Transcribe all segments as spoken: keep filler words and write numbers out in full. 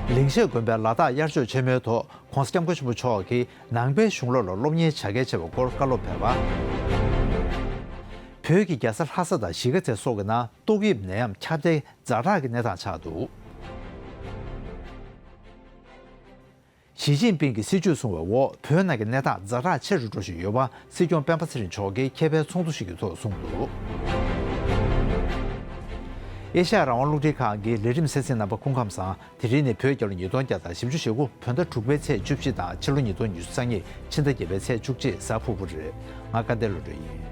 ལིང་ཤེ་དགོན་པའི་ལ་དྭགས་དབྱར་ཆོས་ཆེན་མོའི་ཐོག་༧གོང་ས་༧སྐྱབས་མགོན་ཆེན་པོ་མཆོག་གིས་ནང་པའི་གཞུང་ལུགས་ལ་སློབ་གཉེར་བྱ་གལ་ཆེ་བའི་སྐོར་བཀའ་སློབ་ཕེབས་པ། བོད་ཀྱི་རྒྱལ་ས་ལྷ་ས་དང་གཞིས་ཀ་རྩེ་སོགས་ཀྱི་ནང་ཏོག་དབྱིབས་ནད་ཡམས་ཁྱབ་གདལ་ཛ་དྲག་གི་གནས་སྟངས་ཆགས་འདུག། ཞི་ཅིན་ཕིང་གི་སྲིད་བྱུས་བཟུང་བའི་འོག་བོད་ནང་གི་གནས་སྟངས་ཛ་དྲག་ཆེ་རུ་འགྲོ་བཞིན་ཡོད་པ་སྲིད་སྐྱོང་སྤེན་པ་ཚེ་རིང་མཆོག་གིས་ཁེ་ཕན་ཚོགས་འདུ་ཞིག་གི་ཐོག་གསུངས་འདུག། ཨེ་ཤ་ཡ་རང་དབང་རླུང་འཕྲིན་ཁང་གི་ལས་རིམ་གསན་གཟིགས་རྣམ་པ་སྐུ་ཁམས་བཟང་། དེ་རིང་ནི་བོད་རྒྱལ་ལོ་ཉིས་སྟོང་བརྒྱ་དང་བཞི་བཅུ་ཞེ་དགུ་བོད་ཟླ་དྲུག་པའི་ཚེས་བཅུ་བཞི་དང་ཕྱི་ལོ་ཉིས་སྟོང་ཉི་ཤུ་རྩ་གཉིས་ཕྱི་ཟླ་བརྒྱད་པའི་ཚེས་བཅུ་གཅིག་གཟའ་ཕུར་བུ་རེད། ང་སྐལ་ལྡན་བློ་གྲོས་ཡིན།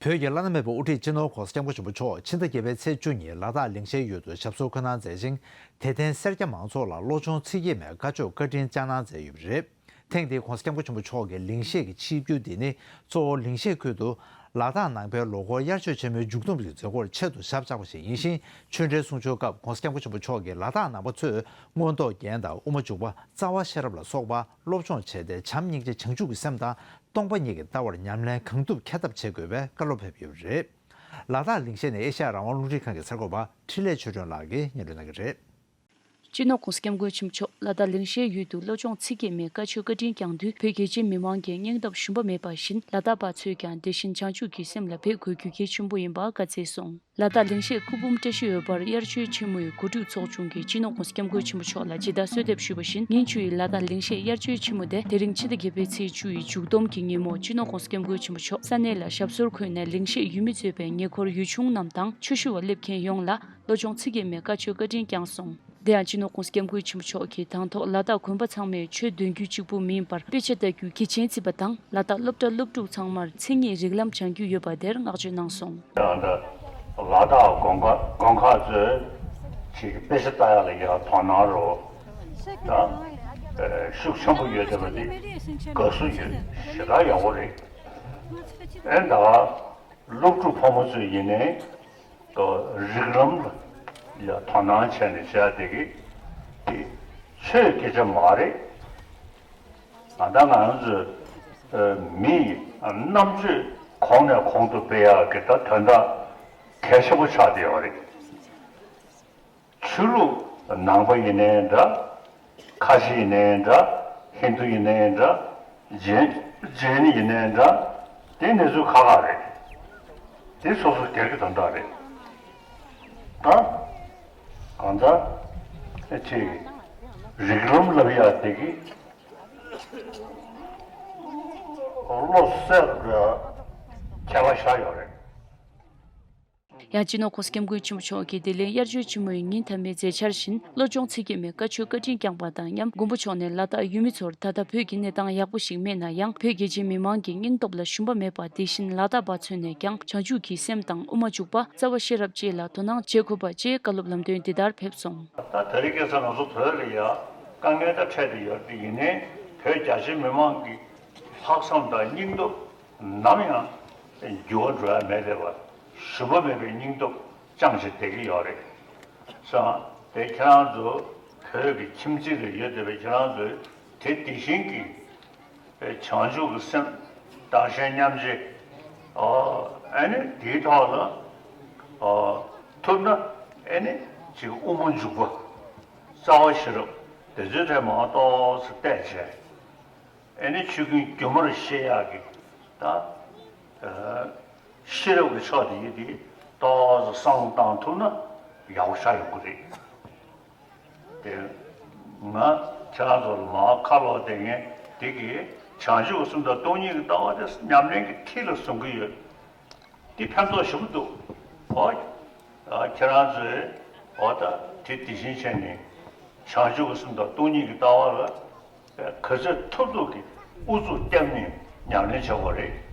བོད་ཀྱི་བླ་ན་མེད་པའི་དབུ་ཁྲིད་སྤྱི་ནོར་༧གོང་ས་༧སྐྱབས་མགོན་ཆེན་པོ་མཆོག་ཕྱི་ཟླ་བརྒྱད་པའི་ཚེས་བཅུ་ཉིན་ལ་དྭགས་ལིང་ཤེད་ཡུལ་དུ་ཞབས་སོར་འཁོད་གནང་མཛད་ཅིང་། དད་ལྡན་སེར་སྐྱ་མང་ཚོགས་ལ་བློ་སྦྱོང་ཚིག་བརྒྱད་མའི་བཀའ་ཆོས་བཀའ་དྲིན་བསྐྱངས་གནང་མཛད་ཡོད་པ་རེད། ཐེངས་འདིའི་༧གོང་ས་༧སྐྱབས་མགོན་ཆེན་པོ་མཆོག་གི་ལིང་ཤེད་ཀྱི་ཆིབས་བསྒྱུར་འདི་ནི་གཙོ་བོ་ལིང་ཤེད་ཁུལ་དུ་ལ་དྭགས་ནང་པའི་ལོ་འཁོར་དབྱར་ཆོས་ཆེན་མོའི་མཇུག་བསྡོམས་ཀྱི་མཛད་སྒོར་ཆེད་དུ་ཞབས་བཅགས་པ་ཞིག་ཡིན་ཞིང་། ཆོས་འབྲེལ་གསུང་ཆོས་སྐབས་༧གོང་ས་༧སྐྱབས་མགོན་ཆེན་པོ་མཆོག་གིས་ལ་དྭགས་ནང་པ་ཚོས་མངོན་རྟོགས་རྒྱན་དང་དབུ་མ་འཇུག་པ་རྩ་བ་ཤེས་རབ་ལ་སོགས་པ་སློབ་སྦྱོང་བྱས་ཏེ་བྱམས་སྙིང་རྗེ་བྱང་ཆུབ་ཀྱི་སེམས་དང་སྟོང་པ་ཉིད་ཀྱི་ལྟ་བར་ཉམས་ལེན་གང་ཐུབ་འཁྱེར་ཐབས་བྱེད་དགོས་པའི་བཀའ་སློབ་ཕེབས་ཡོད་པ་རེད། ལ་དྭགས་ལིང་ཤེད་ནས་ཨེ་ཤ་ཡ་རང་དབང་རླུང་འཕྲིན་ཁང་གི་གསར་འགོད་པ་འཕྲིན་ལས་ཆོས་སྒྲོན་ལགས་ཀྱིས་སྙན་སྒྲོན་གནང་གི་རེད། སྤྱི་ནོར་༧གོང་ས་༧སྐྱབས་མགོན་ཆེན་པོ་མཆོག་ལ་དྭགས་ལིང་ཤེད་ཡུལ་དུ་བློ་སྦྱོང་ཚིག་བརྒྱད་མའི་བཀའ་ཆོས་བཀའ་དྲིན་བསྐྱངས་དུས། བོད་རྒྱལ་སྤྱིའི་མི་མང་གིས་སྙིང་སྟོབས་ཞུམ་པ་མེད་པ་བཞིན། ལ་དྭགས་པ་ཚོས་ཀྱང་དེ་བཞིན་བྱང་ཆུབ་ཀྱི་སེམས་ལ་འབད་དགོས་རྒྱུ་གལ་ཆེན་པོ་ཡིན་པ་བཀའ་སྩལ་སོང་། ལ་དྭགས་ལིང་ཤེད་སྐུ་འབུམ་བཀྲ་ཤིས་འོད་འབར་དབྱར་ཆོས་ཆེན་མོའི་གོ་སྒྲིག་ཚོགས་ཆུང་གིས་སྤྱི་ནོར་༧གོང་ས་༧སྐྱབས་མགོན་ཆེན་པོ་མཆོག་ལ་ཇི་ལྟར་གསོལ་འདེབས་ཞུས་པ་བཞིན། ཉིན་བཅུ་ཡི་ལ་དྭགས་ལིང་ཤེད་དབྱར་ཆོས་ཆེན་མོ་དེ་དེ་རིང་ཕྱི་ཟླ་བརྒྱད་པའི་ཚེས་བཅུ་ཡི་མཇུག་བསྡོམས་ཀྱི་ཉིན་མོ་སྤྱི་ནོར་༧གོང་ས་༧སྐྱབས་མགོན་ཆེན་པོ་མཆོག་ས་གནས་ལ་ཞབས་སོར་འཁོད་ནས་ལིང་ཤེད་ཡུལ་མི་གཙོས་པའི་ཉེ་འཁོར་ཡུལ་ཆུང་རྣམས་དང་ཆོས་ཞུ་བ་སླེབས་མཁན་ཡོངས་ལ་བློ་སྦྱོང་ཚིག་བརྒྱད་མའི་བཀའ་ཆོས་བཀའ་དྲིན་བསྐྱངས་སོང་། དེ་ཡང་སྤྱི་ནོར་༧གོང་ས་༧སྐྱབས་མགོན་ཆེན་པོ་མཆོག་གིས་དང་ཐོག་ལ་དྭགས་དགོན་པ་ཚང་མས་ཆོས་འདོན་རྒྱུ་གཅིག་པུ་མིན་པར་དཔེ་ཆ་ལྟ་རྒྱུ་གལ་ཆེན་བརྩིས་པ་དང་། ལ་དྭགས་སློབ་གྲྭ་སློབ་ཕྲུག་ཚང་མར་མཚན་ཉིད་རིགས་ལམ་སྦྱང་རྒྱུ་ཡོད་པ་དེར་བསྔགས་བརྗོད་གནང་སོང་། ཡང་ད་ལ་དྭགས་དགོན་ཁག་དགོན་ཁག་ཚོས་ཅིག་དཔེ་ཆ་ལྟ་ཡག་ལ་ཡ་དོ་སྣང་རོ། ད་ཤུགས་ཆེན་པོ་ཡོད་བསྡད་པ་འདི་དགའ་བསུ་ཡོད། ཞེ་དྲག་ཡག་པོ་རེད། ཨེ་ད། སློབ་ཕྲུག་ཕོ་མོ་ཚོས་ཡིན་ནའི་ཀོ་རིགས་ལམ་ལ་ཡ་དོ་སྣང་བྱས་ནས་བྱས་དེ་གི་དེ་ཆོས་སྐད་ཆ་མ་རེད། ང་ད་ང་རང་ཚོའི་མིའི་རྣམ་དཔྱོད་གོང་ནས་གོང་དུ་སྤེལ་ཡག་གི་ད་དོན་དག་གལ་ཆེན་པོ་ཆགས་བསྡད་ཡོད་རེད། ཆོས་ལུགས་ནང་པ་ཡིན་ནའི་འདྲ། ཁ་ཆེ་ཡིན་ནའི་འདྲ། ཧིན་དུ་ཡིན་ནའི་འདྲ། ཇེན་ཇེན་ཡིན་ནའི་འདྲ། དེ་གནས་ཚུལ་ཁག་ཁག་རེད། དེ་སོ་སོ་སྒེར་གྱི་དོན་དག་རེད། ད་གང་ལྟར་ཨེ་ཅིག་རིགས་ལམ་ལབ་ཡག་དེ་གི་བློ་གསལ་ར་ཁྱད་པར་ཤར་ཡོད་རེད། ཡང་སྤྱི་ནོར་༧གོང་ས་༧སྐྱབས་མགོན་ཆེན་པོ་མཆོག་གིས་བདེ་ལེགས་དབྱར་ཆོས་ཆེན་མོའི་ཉིན་མཐའ་མའི་མཛད་འཆར་བཞིན། བློ་སྦྱོང་ཚིག་བརྒྱད་མའི་བཀའ་ཆོས་བཀའ་དྲིན་བསྐྱངས་པ་དང་མཉམ། མགོན་པོ་མཆོག་ནས་ལ་དྭགས་ཡུལ་མི་ཚོར་ད་ལྟ་བོད་ཀྱི་གནས་སྟངས་ཡག་པོ་ཞིག་མེད་ན་ཡང་། བོད་རྒྱལ་སྤྱིའི་མི་མང་གི་སྙིང་སྟོབས་ལ་ཞུམ་པ་མེད་པ། དེ་བཞིན་ལ་དྭགས་པ་ཚོ་ནས་ཀྱང་བྱང་ཆུབ་ཀྱི་སེམས་དང་དབུ་མ་འཇུག་པ་རྩ་བ་ཤེས་རབ་བཅས་ལ་དོ་སྣང་བྱེད་དགོས་པ་བཅས་བཀའ་སློབ་ལམ་སྟོན་འདི་ལྟར་ཕེབས་སོང་། ད་དེ་རིང་ཁ་སང་ང་ཚོ་བོད་ལ་ཡ་དཀའ་ངལ་དང་འཕྲད་དེ་ཡོད་དེ་ཡིན་ནའི་བོད་རྒྱལ་སྤྱིའི་མི་མང་གི་ལྷག་བསམ་དང་སྙིང་སྟོབས་ནམ་ཡང་འགྱུར་བ་འགྲོ་ཡ་མེད་བསྡད་པ། ཞུམ་པ་མེད་པའི་སྙིང་སྟོབས་བཅངས་བྱས་བསྡད་ཀྱི་ཡོད་རེད། སོང་དེ་ཁྱེད་རང་ཚོ་བོད་ཀྱི་ཁྱིམ་མཚེས་ལ་ཡོད་བསྡད་པའི་ཁྱེད་རང་ཚོས་དེ་དེ་བཞིན་གྱི་བྱང་ཆུབ་ཀྱི་སེམས་བདག་གཞན་མཉམ་བརྗེ། ཨ་ནི་དེའི་ཐོག་ལ་ཐུབ་ན་ཨ་ནི་ཅིག་དབུ་མ་འཇུག་པ་རྩ་བ་ཤེས་རབ་དེ་ཚོའི་ཐད་མ་ཏོག་ཙམ་བལྟས་བྱས། ཨེ་ནི་ཆོས་ཀུན་སྒྱུ་མར་ཤེས་ཡག་གི་ད་ཤེས་རབ་ཀྱི་ཕྱོགས་དེ་ཡིན་དེ་ཏོག་ཙམ་བསམ་བློ་བཏང་ཐུབ་ན་ཡག་པོ་ཆགས་ཡོང་གི་རེད། དེ་ང་ཁྱེད་རང་ཚོ་ལ་མར་ཁ་ལོག་བསྡད་མཁན་དེ་གིས་བྱང་ཆུབ་ཀྱི་སེམས་དང་སྟོང་ཉིད་ཀྱི་ལྟ་བ་དེ་ཉམས་ལེན་གྱི་མཐིལ་ལ་བཟུང་གི་ཡོད། འདི་ཕན་ཐོགས་ཞེ་པོ་འདུག་ཨོ། ཁྱེད་རང་ཚོས་ཨོ་ད་དེ་དེ་བཞིན་བྱས་ནས་བྱང་ཆུབ་ཀྱི་སེམས་དང་སྟོང་ཉིད་ཀྱི་ལྟ་བ་ལ་ག་ཚོད་ཐུབ་ཐུབ་ཀྱིས་ཨུ་ཚུགས་བརྒྱབ་ནས་ཉམས་ལེན་བྱེད་དགོས་རེད།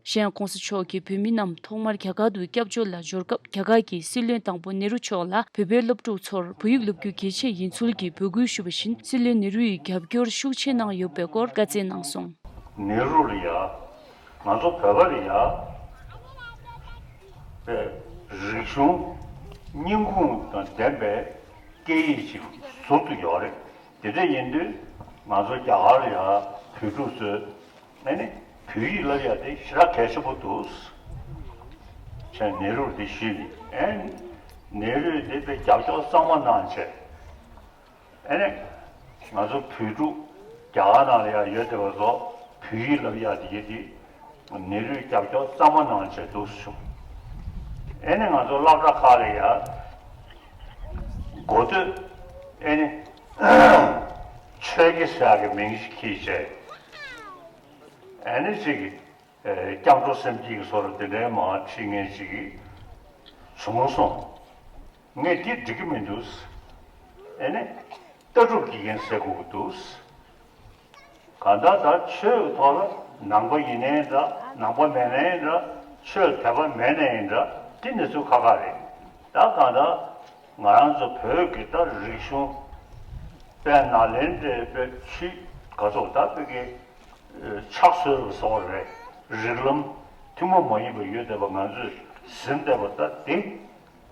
གཞན་༧གོང་ས་མཆོག་གིས་བོད་མི་རྣམས་ཐོག་མར་རྒྱ་གར་དུ་སྐྱབས་བཅོལ་ལ་འབྱོར་སྐབས། རྒྱ་གར་གྱི་སྲིད་བློན་དང་པོ་ནེ་རུ་མཆོག་ལ་བོད་པའི་སློབ་ཕྲུག་ཚོར་བོད་ཡིག་སློབ་རྒྱུ་གལ་ཆེ་ཡིན་ཚུལ་གྱི་འབོད་སྐུལ་ཞུས་པ་བཞིན། སྲིད་བློན་ནེ་རུ་ཡིས་རྒྱབ་སྐྱོར་ཤུགས་ཆེ་གནང་ཡོད་པའི་སྐོར་བཀའ་སྩལ་གནང་སོང་། ནེ་རུ་ལ་ཡ། ང་ཚོ་བོད་པ་ལ་ཡ། པའི་རིག་གཞུང་ སྙིང་ཁུངས་དང་ལྡན་པའི་སྐད་ཡིག་ཅིག་ཟུར་དུ་ཡོད་རེད། དེ་འདྲ་ཡིན་དུས་ང་ཚོ་རྒྱ་གར་ལ་ཡ་བོད་ཕྲུག་ཚོས་ཨ་ནི་བོད་ཡིག་བསླབ་ཡ་དེ་ཞེ་དྲག་གལ་ཆེན་པོ་འདུག་ཅེས་ནེ་རུར་དེ་ཞུས་ནས། ཨ་ནི་ནེ་རུས་དེ་དཔེ་རྒྱབ་སྐྱོར་གཙང་མ་གནང་བྱས། ཨ་ནི་ང་ཚོ་བོད་ཕྲུག་རྒྱ་གར་ནང་ལ་ཡང་ཡོད་བསྡད་པ་ཚོ་བོད་ཡིག་བསླབ་ཡག་དེ་ཡོད་དེ། ནེ་རུས་རྒྱབ་སྐྱོར་གཙང་མ་གནང་བྱས་འདུག་སེ་བྱུང་། ཨ་ནི་ང་ཚོ་སློབ་གྲྭ་ཁག་ལ་ཡང་འགོ་སྟོད་ཨ་ནི་ཆོས་དགེ་ཟེར་ཡག་གི་མིང་ཞིག་འཁྱེར་བྱས། ཨ་ནི་ཅིག་ཨེ། སྐྱབས་འགྲོ་སེམས་བསྐྱེད་ཀྱི་བཟོ་འདྲ་དེ་འདྲའི་མར་ཁྲིད་མཁན་ཞིག་བྱུང་སོང་། ངས་འདི་འགྲིག་གི་མི་འདུག་ཨེ་ནས། ལྟ་གྲུབ་དགེ་རྒན་ཟེར་དགོས་ཀྱི་འདུག་གང་ལྟར་ད་ཆོས་ཀྱི་ཐོག་ལ་ནང་པ་ཡིན་ནའི་འདྲ། ནང་པ་མེད་ནའི་འདྲ། ཆོས་དད་པ་མེད་ནའི་འདྲ། འདི་གནས་ཚུལ་ཁག་ཁག་རེད། ད་གང་ལྟར་ང་རང་ཚོ་བོད་ཀྱི་ད་རིག་གཞུང་དཔལ་ནཱ་ལེནྡྲའི་དཔེ་ཆོས་ག་ཚོད་ད་བོད་ཀྱི་ཕྱག་སྲོལ་བཟོ་བ་རེད། རིགས་ལམ་ཐུན་མོང་མ་ཡིན་པ་ཡོད་བསྡད་པ་ང་ཚོས་ཟིན་བསྡད་པ་ད་དེ་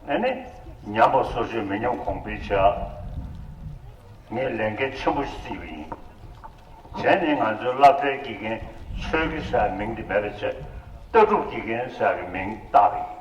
ཨ་ནི་ཉམས་པ་སོར་ཆུད་མི་ཉམས་གོང་འཕེལ་བྱ། ངས་ལས་འགན་ཆེན་པོ་ཞིག་བརྩིས་པ་ཡིན། བྱས་ནས་ང་ཚོའི་སློབ་གྲྭའི་དགེ་རྒན་ཆོས་དགེ་ཟེར་བའི་མིང་དེ་མེད་པ་བྱས། ལྟ་གྲུབ་དགེ་རྒན་ཟེར་བའི་མིང་བཏགས་པ་ཡིན།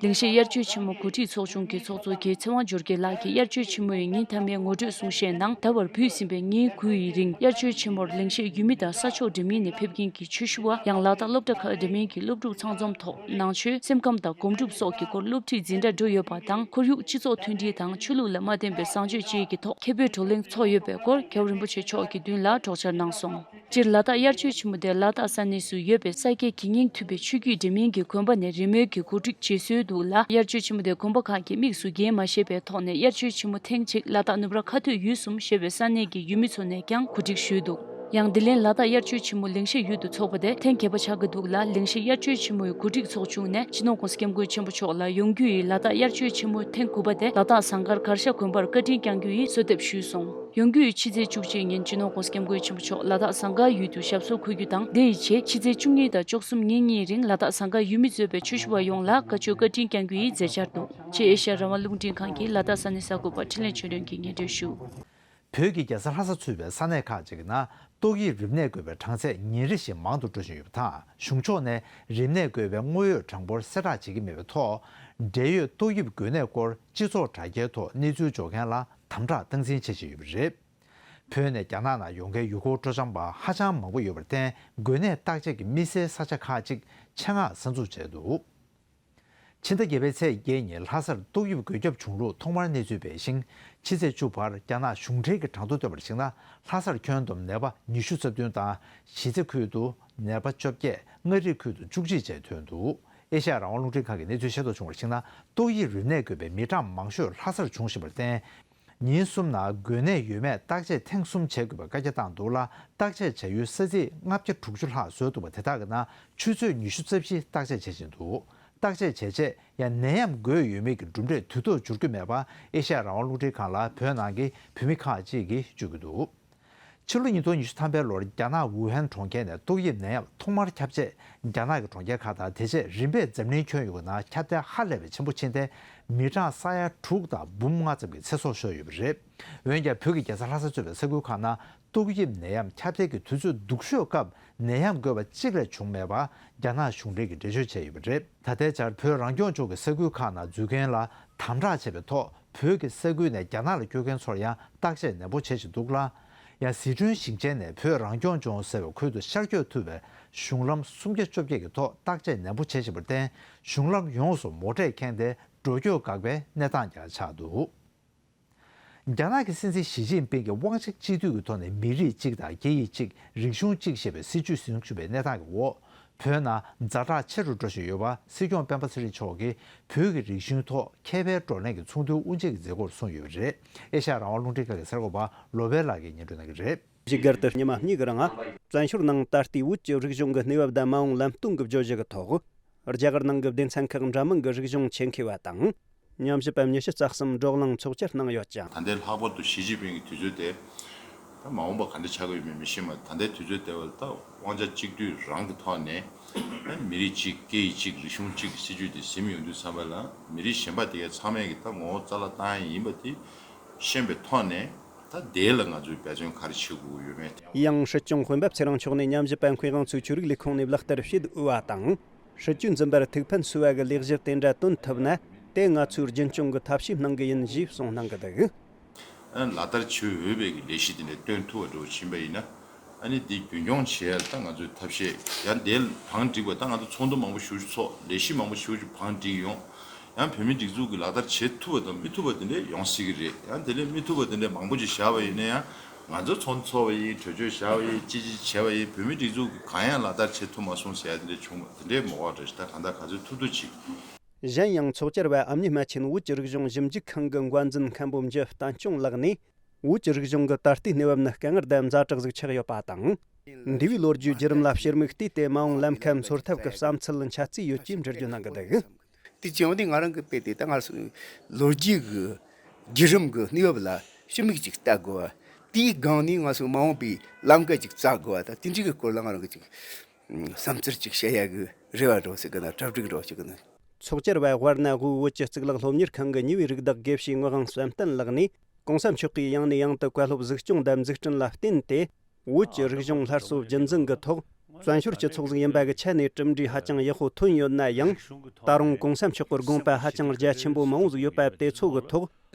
ལེགས་བཤད་དབྱར་ཆོས་ཆེན་མོ་གོ་སྒྲིག་ཚོགས་ཆུང་གི་ཚོགས་གཙོ་རྒྱལ་ཚེ་དབང་འབྱོར་རྒྱལ་ལགས་ཀྱིས་དབྱར་ཆོས་ཆེན་མོའི་ཉིན་མཐའ་མའི་ངོ་སྤྲོད་གསུང་བཤད་ནང་། ད་བར་བུད་ཟིན་པའི་ཉིན་དགུ་ཡི་རིང་དབྱར་ཆོས་ཆེན་མོར་ལེགས་བཤད་ཡུལ་མི་དང་ས་ཕྱོགས་འདྲ་མིན་ནས་ཕེབས་མཁན་གྱི་ཆོས་ཞུ་བ། ཡང་ལ་དྭགས་སློབ་གྲྭ་ཁག་འདྲ་མིན་གྱི་སློབ་ཕྲུག་ཚང་འཛོམས་ཐོག་ནང་ཆོས་སེམས་ཁམས་དང་སྒོམ་སྒྲུབ་སོགས་ཀྱི་སྐོར་སློབ་ཁྲིད་འཛིན་གྲྭ་འགྲོ་ཡོད་པ་དང་། ཁོར་ཡུག་སྤྱི་ཚོགས་མཐུན་སྒྲིལ་དང་ཆོས་ལུགས་ལ་མ་བརྟེན་པའི་བཟང་སྤྱོད་བཅས་ཀྱི་ཐོག་ཁེ་ཕན་བགྲོ་གླེང་ཚོགས་ཡོད་པའི་སྐོར་རྒྱལ་བ་རིན་པོ་ཆེ་མཆོག་གི་མདུན་ལ་སྒྲོག་འཆར་གནང་སོང་། སྤྱིར་ལ་དྭགས་དབྱར་ཆོས་ཆེན་མོ་དེ་ལ་དྭགས་ས་གནས་སུ་ཡོད་པའི་ས་སྐྱའི་དགེ་བསྙེན་ཐུབ་པའི་ཆོས་བརྒྱུད་འདྲ་མིན་གྱི་དགོན་པ་ནས་རེས་མོས་ཀྱིས་གོ་སྒྲིག་བྱེད་སྲོལ་འདུག་ལ། དབྱར་ཆོས་ཆེན་མོ་དེ་དགོན་པ་ཁག་གིས་དམིགས་སུ་བརྒྱན་མ་ཤེས་པའི་ཐོག་ནས། དབྱར་ཆོས་ཆེན་མོ་ཐེངས་གཅིག་ལ་དྭགས་ནུབ་ར་ཁ་སྟོད་ཡུལ་གསུམ་ཞེས་པའི་ས་གནས་ཀྱི་ཡུལ་མི་ཚོ་ནས་ཀྱང་གོ་སྒྲིག་ཞུས་འདུག་ཡང་འདི་ལན་ལ་དྭགས་དབྱར་ཆོས་ཆེན་མོ་ལེགས་བཤད་ཡུལ་དུ་འཚོགས་པ་དེ་ཐེངས་བརྒྱད་པ་ཆགས་ཀྱི་འདུག་ལ། ལེགས་བཤད་དབྱར་ཆོས་ཆེན་མོའི་གོ་སྒྲིག་ཚོགས་ཆུང་ནས་སྤྱི་ནོར་༸གོང་ས་༸སྐྱབས་མགོན་ཆེན་པོ་མཆོག་ལ་ཡོང་རྒྱུ་ཡི་ལ་དྭགས་དབྱར་ཆོས་ཆེན་མོ་ཐེངས་དགུ་པ་དེ་ལ་དྭགས་ཟངས་དཀར་གར་ཞ་དགོན་པར་བཀའ་དྲིན་བསྐྱང་རྒྱུ་ཡིན་གསོལ་འདེབས་ཞུས་སོང་། ཡོང་རྒྱུ་ཡི་ཕྱི་ཚེས་བཅུ་གཅིག་ཉིན་སྤྱི་ནོར་༸གོང་ས་༸སྐྱབས་མགོན་ཆེན་པོ་མཆོག་ལ་དྭགས་ཟངས་དཀར་ཡུལ་དུ་ཞབས་སོར་འཁོད་རྒྱུ་དང་། དེ་ཡི་རྗེས་ཕྱི་ཚེས་བཅུ་གཉིས་དང་བཅུ་གསུམ་ཉིན་གཉིས་རིང་ལ་དྭགས་ཟངས་དཀར་ཡུལ་མི་གཙོས་པའི་ཆོས་ཞུ་བ་ཡོངས་ལ་བཀའ་ཆོས་བཀའ་དྲིན་བསྐྱང་རྒྱུ་ཡི་མཛད་འཆར་འདུག་ཅེས་ཨེ་ཤ་ཡ་རང་དབང་རླུང་འཕྲིན་ཁང་གི་ལ་དྭགས་ས་གནས་གསར་འགོད་པ་འཕྲིན་ལས་ཆོས་སྒྲོན་གྱིས་སྙན་སྒྲོན་ཞུ། བོད་ཀྱི་རྒྱལ་ས་ལྷ་ས་ཚུད་པའི་ས་གནས་ཁག་ཅིག་གི་ནང་ཏོག་དབྱིབས་རིམས་ནད་འགོས་པའི་གྲངས་ཚད་ཉིན་རེ་བཞིན་མང་དུ་འགྲོ་བཞིན་ཡོད་པ་དང་། གཞུང་ཕྱོགས་ནས་རིམས་ནད་འགོས་པའི་དངོས་ཡོད་གྲངས་འབོར་གསལ་བསྒྲགས་བྱེད་ཀྱི་མེད་པའི་ཐོག་འབྲེལ་ཡོད་ཏོག་དབྱིབས་འགོས་ནད་སྐོར་སྤྱི་ཚོགས་དྲ་རྒྱའི་ཐོག་གནས་ཚུལ་འབྱོར་མཁན་ལ་དམ་དྲག་སྟངས་འཛིན་བྱེད་བཞིན་ཡོད་པ་རེད། བོད་ནས་རྒྱ་ནག་ནང་ཡོང་མཁན་ཡུལ་སྐོར་སྤྲོ་འཆམ་པ་ཧ་ཅང་མང་པོ་ཡོད་པར་བརྟེན། འགོས་ནད་བརྟག་དཔྱད་ཀྱི་དམིགས་བསལ་ས་ཆ་ཁག་ཅིག་ཆེད་མངགས་གསར་འཛུགས་བྱས་འདུག་ཕྱི་ཟླ་བརྒྱད་པའི་ཚེས་བརྒྱད་ཉིན་ལྷ་སར་ཏོག་དབྱིབས་འགོས་ཁྱབ་བྱུང་ལུགས་ཐོག་མར་གནས་ཚུལ་སྤེལ་ཞིང་། ཕྱི་ཚེས་བཅུ་བར་རྒྱ་ནག་གཞུང་འབྲེལ་གྱི་གྲངས་ཐོ་བཏོན་པར་གཞིགས་ན། ལྷ་སར་ཁྱོན་བསྡོམས་ནད་པ་ཉི་ཤུ་རྩ་བདུན་དང་། གཞིས་རྩེ་ཁུལ་དུ་ནད་པ་བཅོ་བརྒྱད། མངའ་རིས་ཁུལ་དུ་བཅུ་གཅིག་བཅས་ཐོན་འདུག་ཨེ་ཤ་ཡ་རང་དབང་རླུང་འཕྲིན་ཁང་གིས་གནས་ཚུལ་ཤེས་རྟོགས་བྱུང་བར་གཞིགས་ན། ཏོག་དབྱིབས་རིམས་ནད་འགོས་པའི་མི་གྲངས་མང་ཤོས་ལྷ་སར་བྱུང་བཞིན་པར་བརྟེན། ཉིན་གསུམ་ནང་འགོས་ནད་ཡོད་མེད་བརྟག་དཔྱད་ཐེངས་གསུམ་བྱེད་དགོས་པའི་བཀའ་རྒྱ་བཏང་འདུག་ལ། བརྟག་དཔྱད་བྱ་ཡུལ་ས་ཚིགས་ལྔ་བརྒྱ་དྲུག་ཅུ་ལྷག་བཟོས་འདུག་པ། དེ་དག་གི་ནང་ཆུ་ཚོད་ཉི་ཤུ་རྩ་བཞི་བརྟག་དཔྱད་བྱེད་བཞིན་འདུག་བརྟག་དཔྱད་བྱས་རྗེས་ཡང་ནད་ཡམས་འགོས་ཡོད་མེད་ཀྱི་གྲུབ་འབྲས་དུས་ཐོག་འབྱོར་རྒྱུ་མེད་པ། ཨེ་ཤ་ཡ་རང་དབང་རླུང་འཕྲིན་ཁང་ལ་བོད་ནང་གི་བོད་མི་ཁག་ཅིག་གིས་བརྗོད་ཀྱི་འདུག་ཕྱི་ལོ་ཉིས་སྟོང་ཉི་ཤུ་ཐམ་པའི་ལོར་རྒྱ་ནག་ཝུ་ཧན་གྲོང་ཁྱེར་ནས་ཏོག་དབྱིབས་ནད་ཡམས་ཐོག་མར་ཁྱབ་རྗེས། རྒྱ་ནག་གི་གྲོང་ཁྱེར་ཁག་དང་། དེ་རྗེས་རིམ་པས་འཛམ་གླིང་ཁྱོན་ཡོངས་ཀྱི་ནང་ཁྱབ་གདལ་ཧ་ལས་པའི་ཆེན་པོ་ཕྱིན་ཏེ། མི་གྲངས་ས་ཡ་དྲུག་དང་འབུམ་ལྔ་ཙམ་གྱི་ཚེ་སྲོག་ཤོར་ཡོད་པ་རེད། འོན་ཀྱང་བོད་ཀྱི་རྒྱལ་ས་ལྷ་ས་གཙོས་པའི་ས་ཁུལ་ཁག་ནང་ཏོག་དབྱིབས་ནད་ཡམས་ཁྱབ་གདལ་གྱི་དུས་ཚོད་སྡུག་ཤོས་སྐབས་ནད་ཡམས་འགོས་པ་གཅིག་ལས་བྱུང་མེད་པ་རྒྱ་ནག་གཞུང་འབྲེལ་གྱིས་འགྲེལ་བརྗོད་བྱས་ཡོད་པ་རེད། ད་ལྟའི་ཆར་བོད་རང་སྐྱོང་ལྗོངས་ཀྱི་ས་ཁུལ་ཁག་ནང་འཛུལ་མཁན་ལ་དམ་དྲག་བྱས་པའི་ཐོག་བོད་ཀྱི་ས་ཁུལ་ནས་རྒྱ་ནག་ལ་སྐྱོད་མཁན་ཚོར་ཡང་བརྟག་དཔྱད་ནན་པོ་བྱེད་བཞིན་འདུག་ལ། ཡང་ཟི་ཁྲོན་ཞིང་ཆེན་ནས་བོད་རང་སྐྱོང་ལྗོངས་ཟེར་བའི་ཁུལ་དུ་ཤར་བསྐྱོད་ཐུབ་པའི་གཞུང་ལམ་སུམ་བརྒྱ་བཅོ་བརྒྱད་ཀྱི་ཐོག་བརྟག་དཔྱད་ནན་པོ་བྱེད་བཞིན་པར་བརྟེན། གཞུང་ལམ་ཡོངས་སུ་མོ་ཊས་ཁེངས་ཏེ་འགྲོ་སྐྱོད་འགག་པའི་གནས་སྟངས་ཀྱང་ཆགས་འདུག་རྒྱ་ནག་གི་སྲིད་འཛིན་ཞི་ཅིན་ཕིང་གིས་དབང་ཆ་གཅིག་སྡུད་ཀྱི་ཐོག་ནས་མི་རིགས་གཅིག་དང་སྐད་ཡིག་གཅིག་རིག་གཞུང་གཅིག་ཞེས་པའི་སྲིད་བྱུས་འཛིན་བཞིན་པའི་གནས་སྟངས་ཀྱི་འོག་བོད་ནང་ཛ་དྲག་ཆེ་རུ་འགྲོ་བཞིན་ཡོད་པ། སྲིད་སྐྱོང་སྤེན་པ་ཚེ་རིང་མཆོག་གིས་བོད་ཀྱི་རིག་གཞུང་ཐོག་ཁེ་ཕན་བགྲོ་གླེང་གི་ཚོགས་འདུའི་དབུ་འབྱེད་ཀྱི་མཛད་སྒོར་གསུངས་ཡོད་པ་རེད། ཨེ་ཤ་ཡ་རང་དབང་རླུང་འཕྲིན་ཁང་གི་གསར་འགོད་པ་བློ་བྷེ་ལགས་ཀྱིས་སྙན་སྒྲོན་གནང་གི་རེད། ཞིག་སྒར་དུ་ཉི་མ་གཉིས་ཀྱི་རིང་བཙན་བྱོལ་ནང་ད་ལྟའི་བོད་ཀྱི་རིག་གཞུང་གི་གནས་བབ་དང་མ་འོངས་ལམ་སྟོན་གྱི་བརྗོད་གཞི་གི་ཐོག་རྒྱ་གར་ནང་གི་སྡེ་ཚན་ཁག་འདྲ་མིན་གྱི་རིག་གཞུང་ཆེད་མཁས་པ་དང་། ཉམས་ཞིབ་པ་ཉི་ཤུ་རྩ་གསུམ་བགྲོ་གླེང་ཚོགས་བཅར་གནང་ཡོད་ཅིང་། ད་ལྟའི་ལྷག་པར་དུ་ཞི་ཅིན་ཕིང་གི་དུས་ཚོད་དེ་ ད་མ་འོངས་པ་ག་འདྲ་ཆགས་ཀྱི་ཡོད་མེད་མི་ཤེས་མ། ད་ལྟའི་དུས་ཚོད་དེ་བ་ལ་ད་དབང་ཆ་གཅིག་སྡུད་རང་གི་ཐོག་ནས་ད་མི་རིགས་གཅིག་སྐད་ཡིག་གཅིག་རིག་གཞུང་གཅིག་གི་སྲིད་ཇུས་དེ་ཟིན་ཡོང་དུས་ཙམ་པ་ལ་མི་རིགས་གཞན་པ་དེ་གའི་ཚང་མས་ཀྱི་ད་ངོ་བོ་རྩ་བརླག་བཏང་ཡ་ཡིན་པ་དེ་ཤེས་པའི་ཐོག་ནས། ད་དེ་ལ་ང་ཚོས་འབད་བརྩོན་ག་རེ་བྱེད་དགོས་ཀྱི་ཡོད་མེད། ཡང་སྲིད་སྐྱོང་སྤེན་པ་ཚེ་རིང་མཆོག་ནས་ཉམས་ཞིབ་པ་མཁས་དབང་ཚོས་ཆོས་རིག་ལས་ཁུངས་ནས་ལག་བསྟར་བྱེད་འོས་པ་དང་། སྲིད་ཇུས་འཛིན་པར་ཐུགས་ཕན་གསོས་པ་གི་ལས་གཞི་དེ་འདྲ་བཏོན་ཐུབ་ན། དེ་ང་ཚོས་རྒྱུན་སྐྱོང་གི་ཐབས་ཤེས་གནང་གི་ཡིན་ཞེས་གསུངས་གནང་གི་འདུག། ལག་བསྟར་བྱེད་འོས་པའི་གི་ལས་གཞི་དེ་འདྲ་བཏོན་ཐུབ་པ་འགྲོ་ཕྱིན་པ་ཡིན་ན། ཨ་ནི་དེ་རྒྱུན་འཁྱོངས་བྱེད་ཡ་ད་ང་ཚོའི་ཐབས་ཤེས་ཡང་དེ་བང་སྒྲིག་པ། ད་ང་ཚོ་ཚོགས་འདུ་མང་པོ་ཞེ་པོ་ཅིག་ཚོགས། ལས་གཞི་མང་པོ་ཞེ་པོ་ཅིག་བང་སྒྲིག་ཡོང་། ཡང་བོད་མིའི་སྒྲིག་འཛུགས་ཀྱི་ལག་བསྟར་བྱེད་ཐུབ་པ་དང་མི་ཐུབ་པ་དེ་འདྲ་ཡོང་སྲིད་ཀྱི་རེད། ཡང་དེ་ལས་མི་ཐུབ་པ་དེ་འདྲ་མང་པོ་ཅིག་བཞག་པ་ཡིན་ན་ཡང་། ང་ཚོ་ཚོགས་འདུ་ཚོགས་པ་ཡིན། གྲོས་ཆོད་བཞག་པ་ཡིན། ཅི་ཅི་བྱས་པ་ཡིན། བོད་མིའི་སྒྲིག་འཛུགས་ཀྱི་གང་ཡང་ལག་བསྟར་བྱེད་ཐུབ་མ་སོང་ཟེར་ཡ་དེ་འདྲ་བྱུང་བ་དེ་འདྲའི་མོ་བ་འདྲ་ཞིག་ད་གང་ལྟར་ག་ཚོད་ཐུབ་ཐུབ་ཅིག། གཞན་ཡང་ཚོགས་བཅར་བ་ཨ་མྱེས་རྨ་ཆེན་བོད་ཀྱི་རིག་གཞུང་ཞིབ་འཇུག་ཁང་གི་འགོ་འཛིན་མཁན་པོ་འཇུ་བསྟན་སྐྱོང་ལགས་ནས། བོད་ཀྱི་རིག་གཞུང་གི་ད་ལྟའི་གནས་བབ་ནི་དཀའ་ངལ་དང་ཛ་དྲག་ཟིག་ཆགས་ཡོད་པ་དང་། འདས་པའི་ལོ་རྒྱུས་བརྒྱུད་རིམ་ལ་ཕྱིར་མིག་བལྟས་ཏེ་མ་འོངས་ལམ་ཁ་འཚོལ་ཐབས་ཀྱི་བསམ་ཚུལ་འཆར་རྩིས་ཡོད་ཅེས་འགྲེལ་བརྗོད་གནང་གི་འདུག། དེ་བྱས་ཡོང་དུས་ང་རང་གི་དཔེ་དེ་ད་ང་ཚོ་ལོ་རྒྱུས་ཀྱི་བརྒྱུད་རིམ་གྱི་གནས་བབ་ལ་ཕྱིར་མིག་ཅིག་ལྟ་དགོས་པ། དེའི་སྒང་ནས་ང་ཚོ་མ་འོངས་པའི་ལམ་ཁ་ཅིག་བཙལ་དགོས་པ། ད་དེ་འདྲའི་གི་སྐོར་ལ་ང་རང་གི་ཅིག་བསམ་ཚུལ་ཅིག་བཤད་ཡ་གི་རེ་བ་འདྲ་ཟེར་གི་ན། གྲ་སྒྲིག་འདྲ་ཟེར་གི་ན། ཚོགས་བཅར་བ་དབར་ན་དབུས་བོད་ཀྱི་གཙུག་ལག་སློབ་གཉེར་ཁང་གི་ཉེ་བའི་རིགས་བདག་དགེ་བཤེས་ངག་དབང་བསམ་གཏན་ལགས་ནས། གོང་ས་མཆོག་གིས་ཡང་ནས་ཡང་དུ་བཀའ་སློབ་གཟིགས་སྐྱོང་དང་འཛུགས་སྐྲུན་ལ་བརྟེན་ཏེ། བོད་ཀྱི་རིག་གཞུང་སླར་གསོ་རྒྱུན་འཛིན་གྱི་ཐོག་བཙན་བྱོལ་སྤྱི་ཚོགས་ཤིག་ཡིན་པ་གི་ཆ་ནས་གྲུབ་འབྲས་ཧ་ཅང་ཡག་པོ་ཐོན་ཡོད་ན་ཡང་། ད་རུང་གོང་ས་མཆོག་གི་དགོངས་པ་ཧ་ཅང་རྒྱ་ཆེན་པོ་མང་བོ་ཟིག་ཡོད་པ་དེ་ཚོ་གི་ཐོག་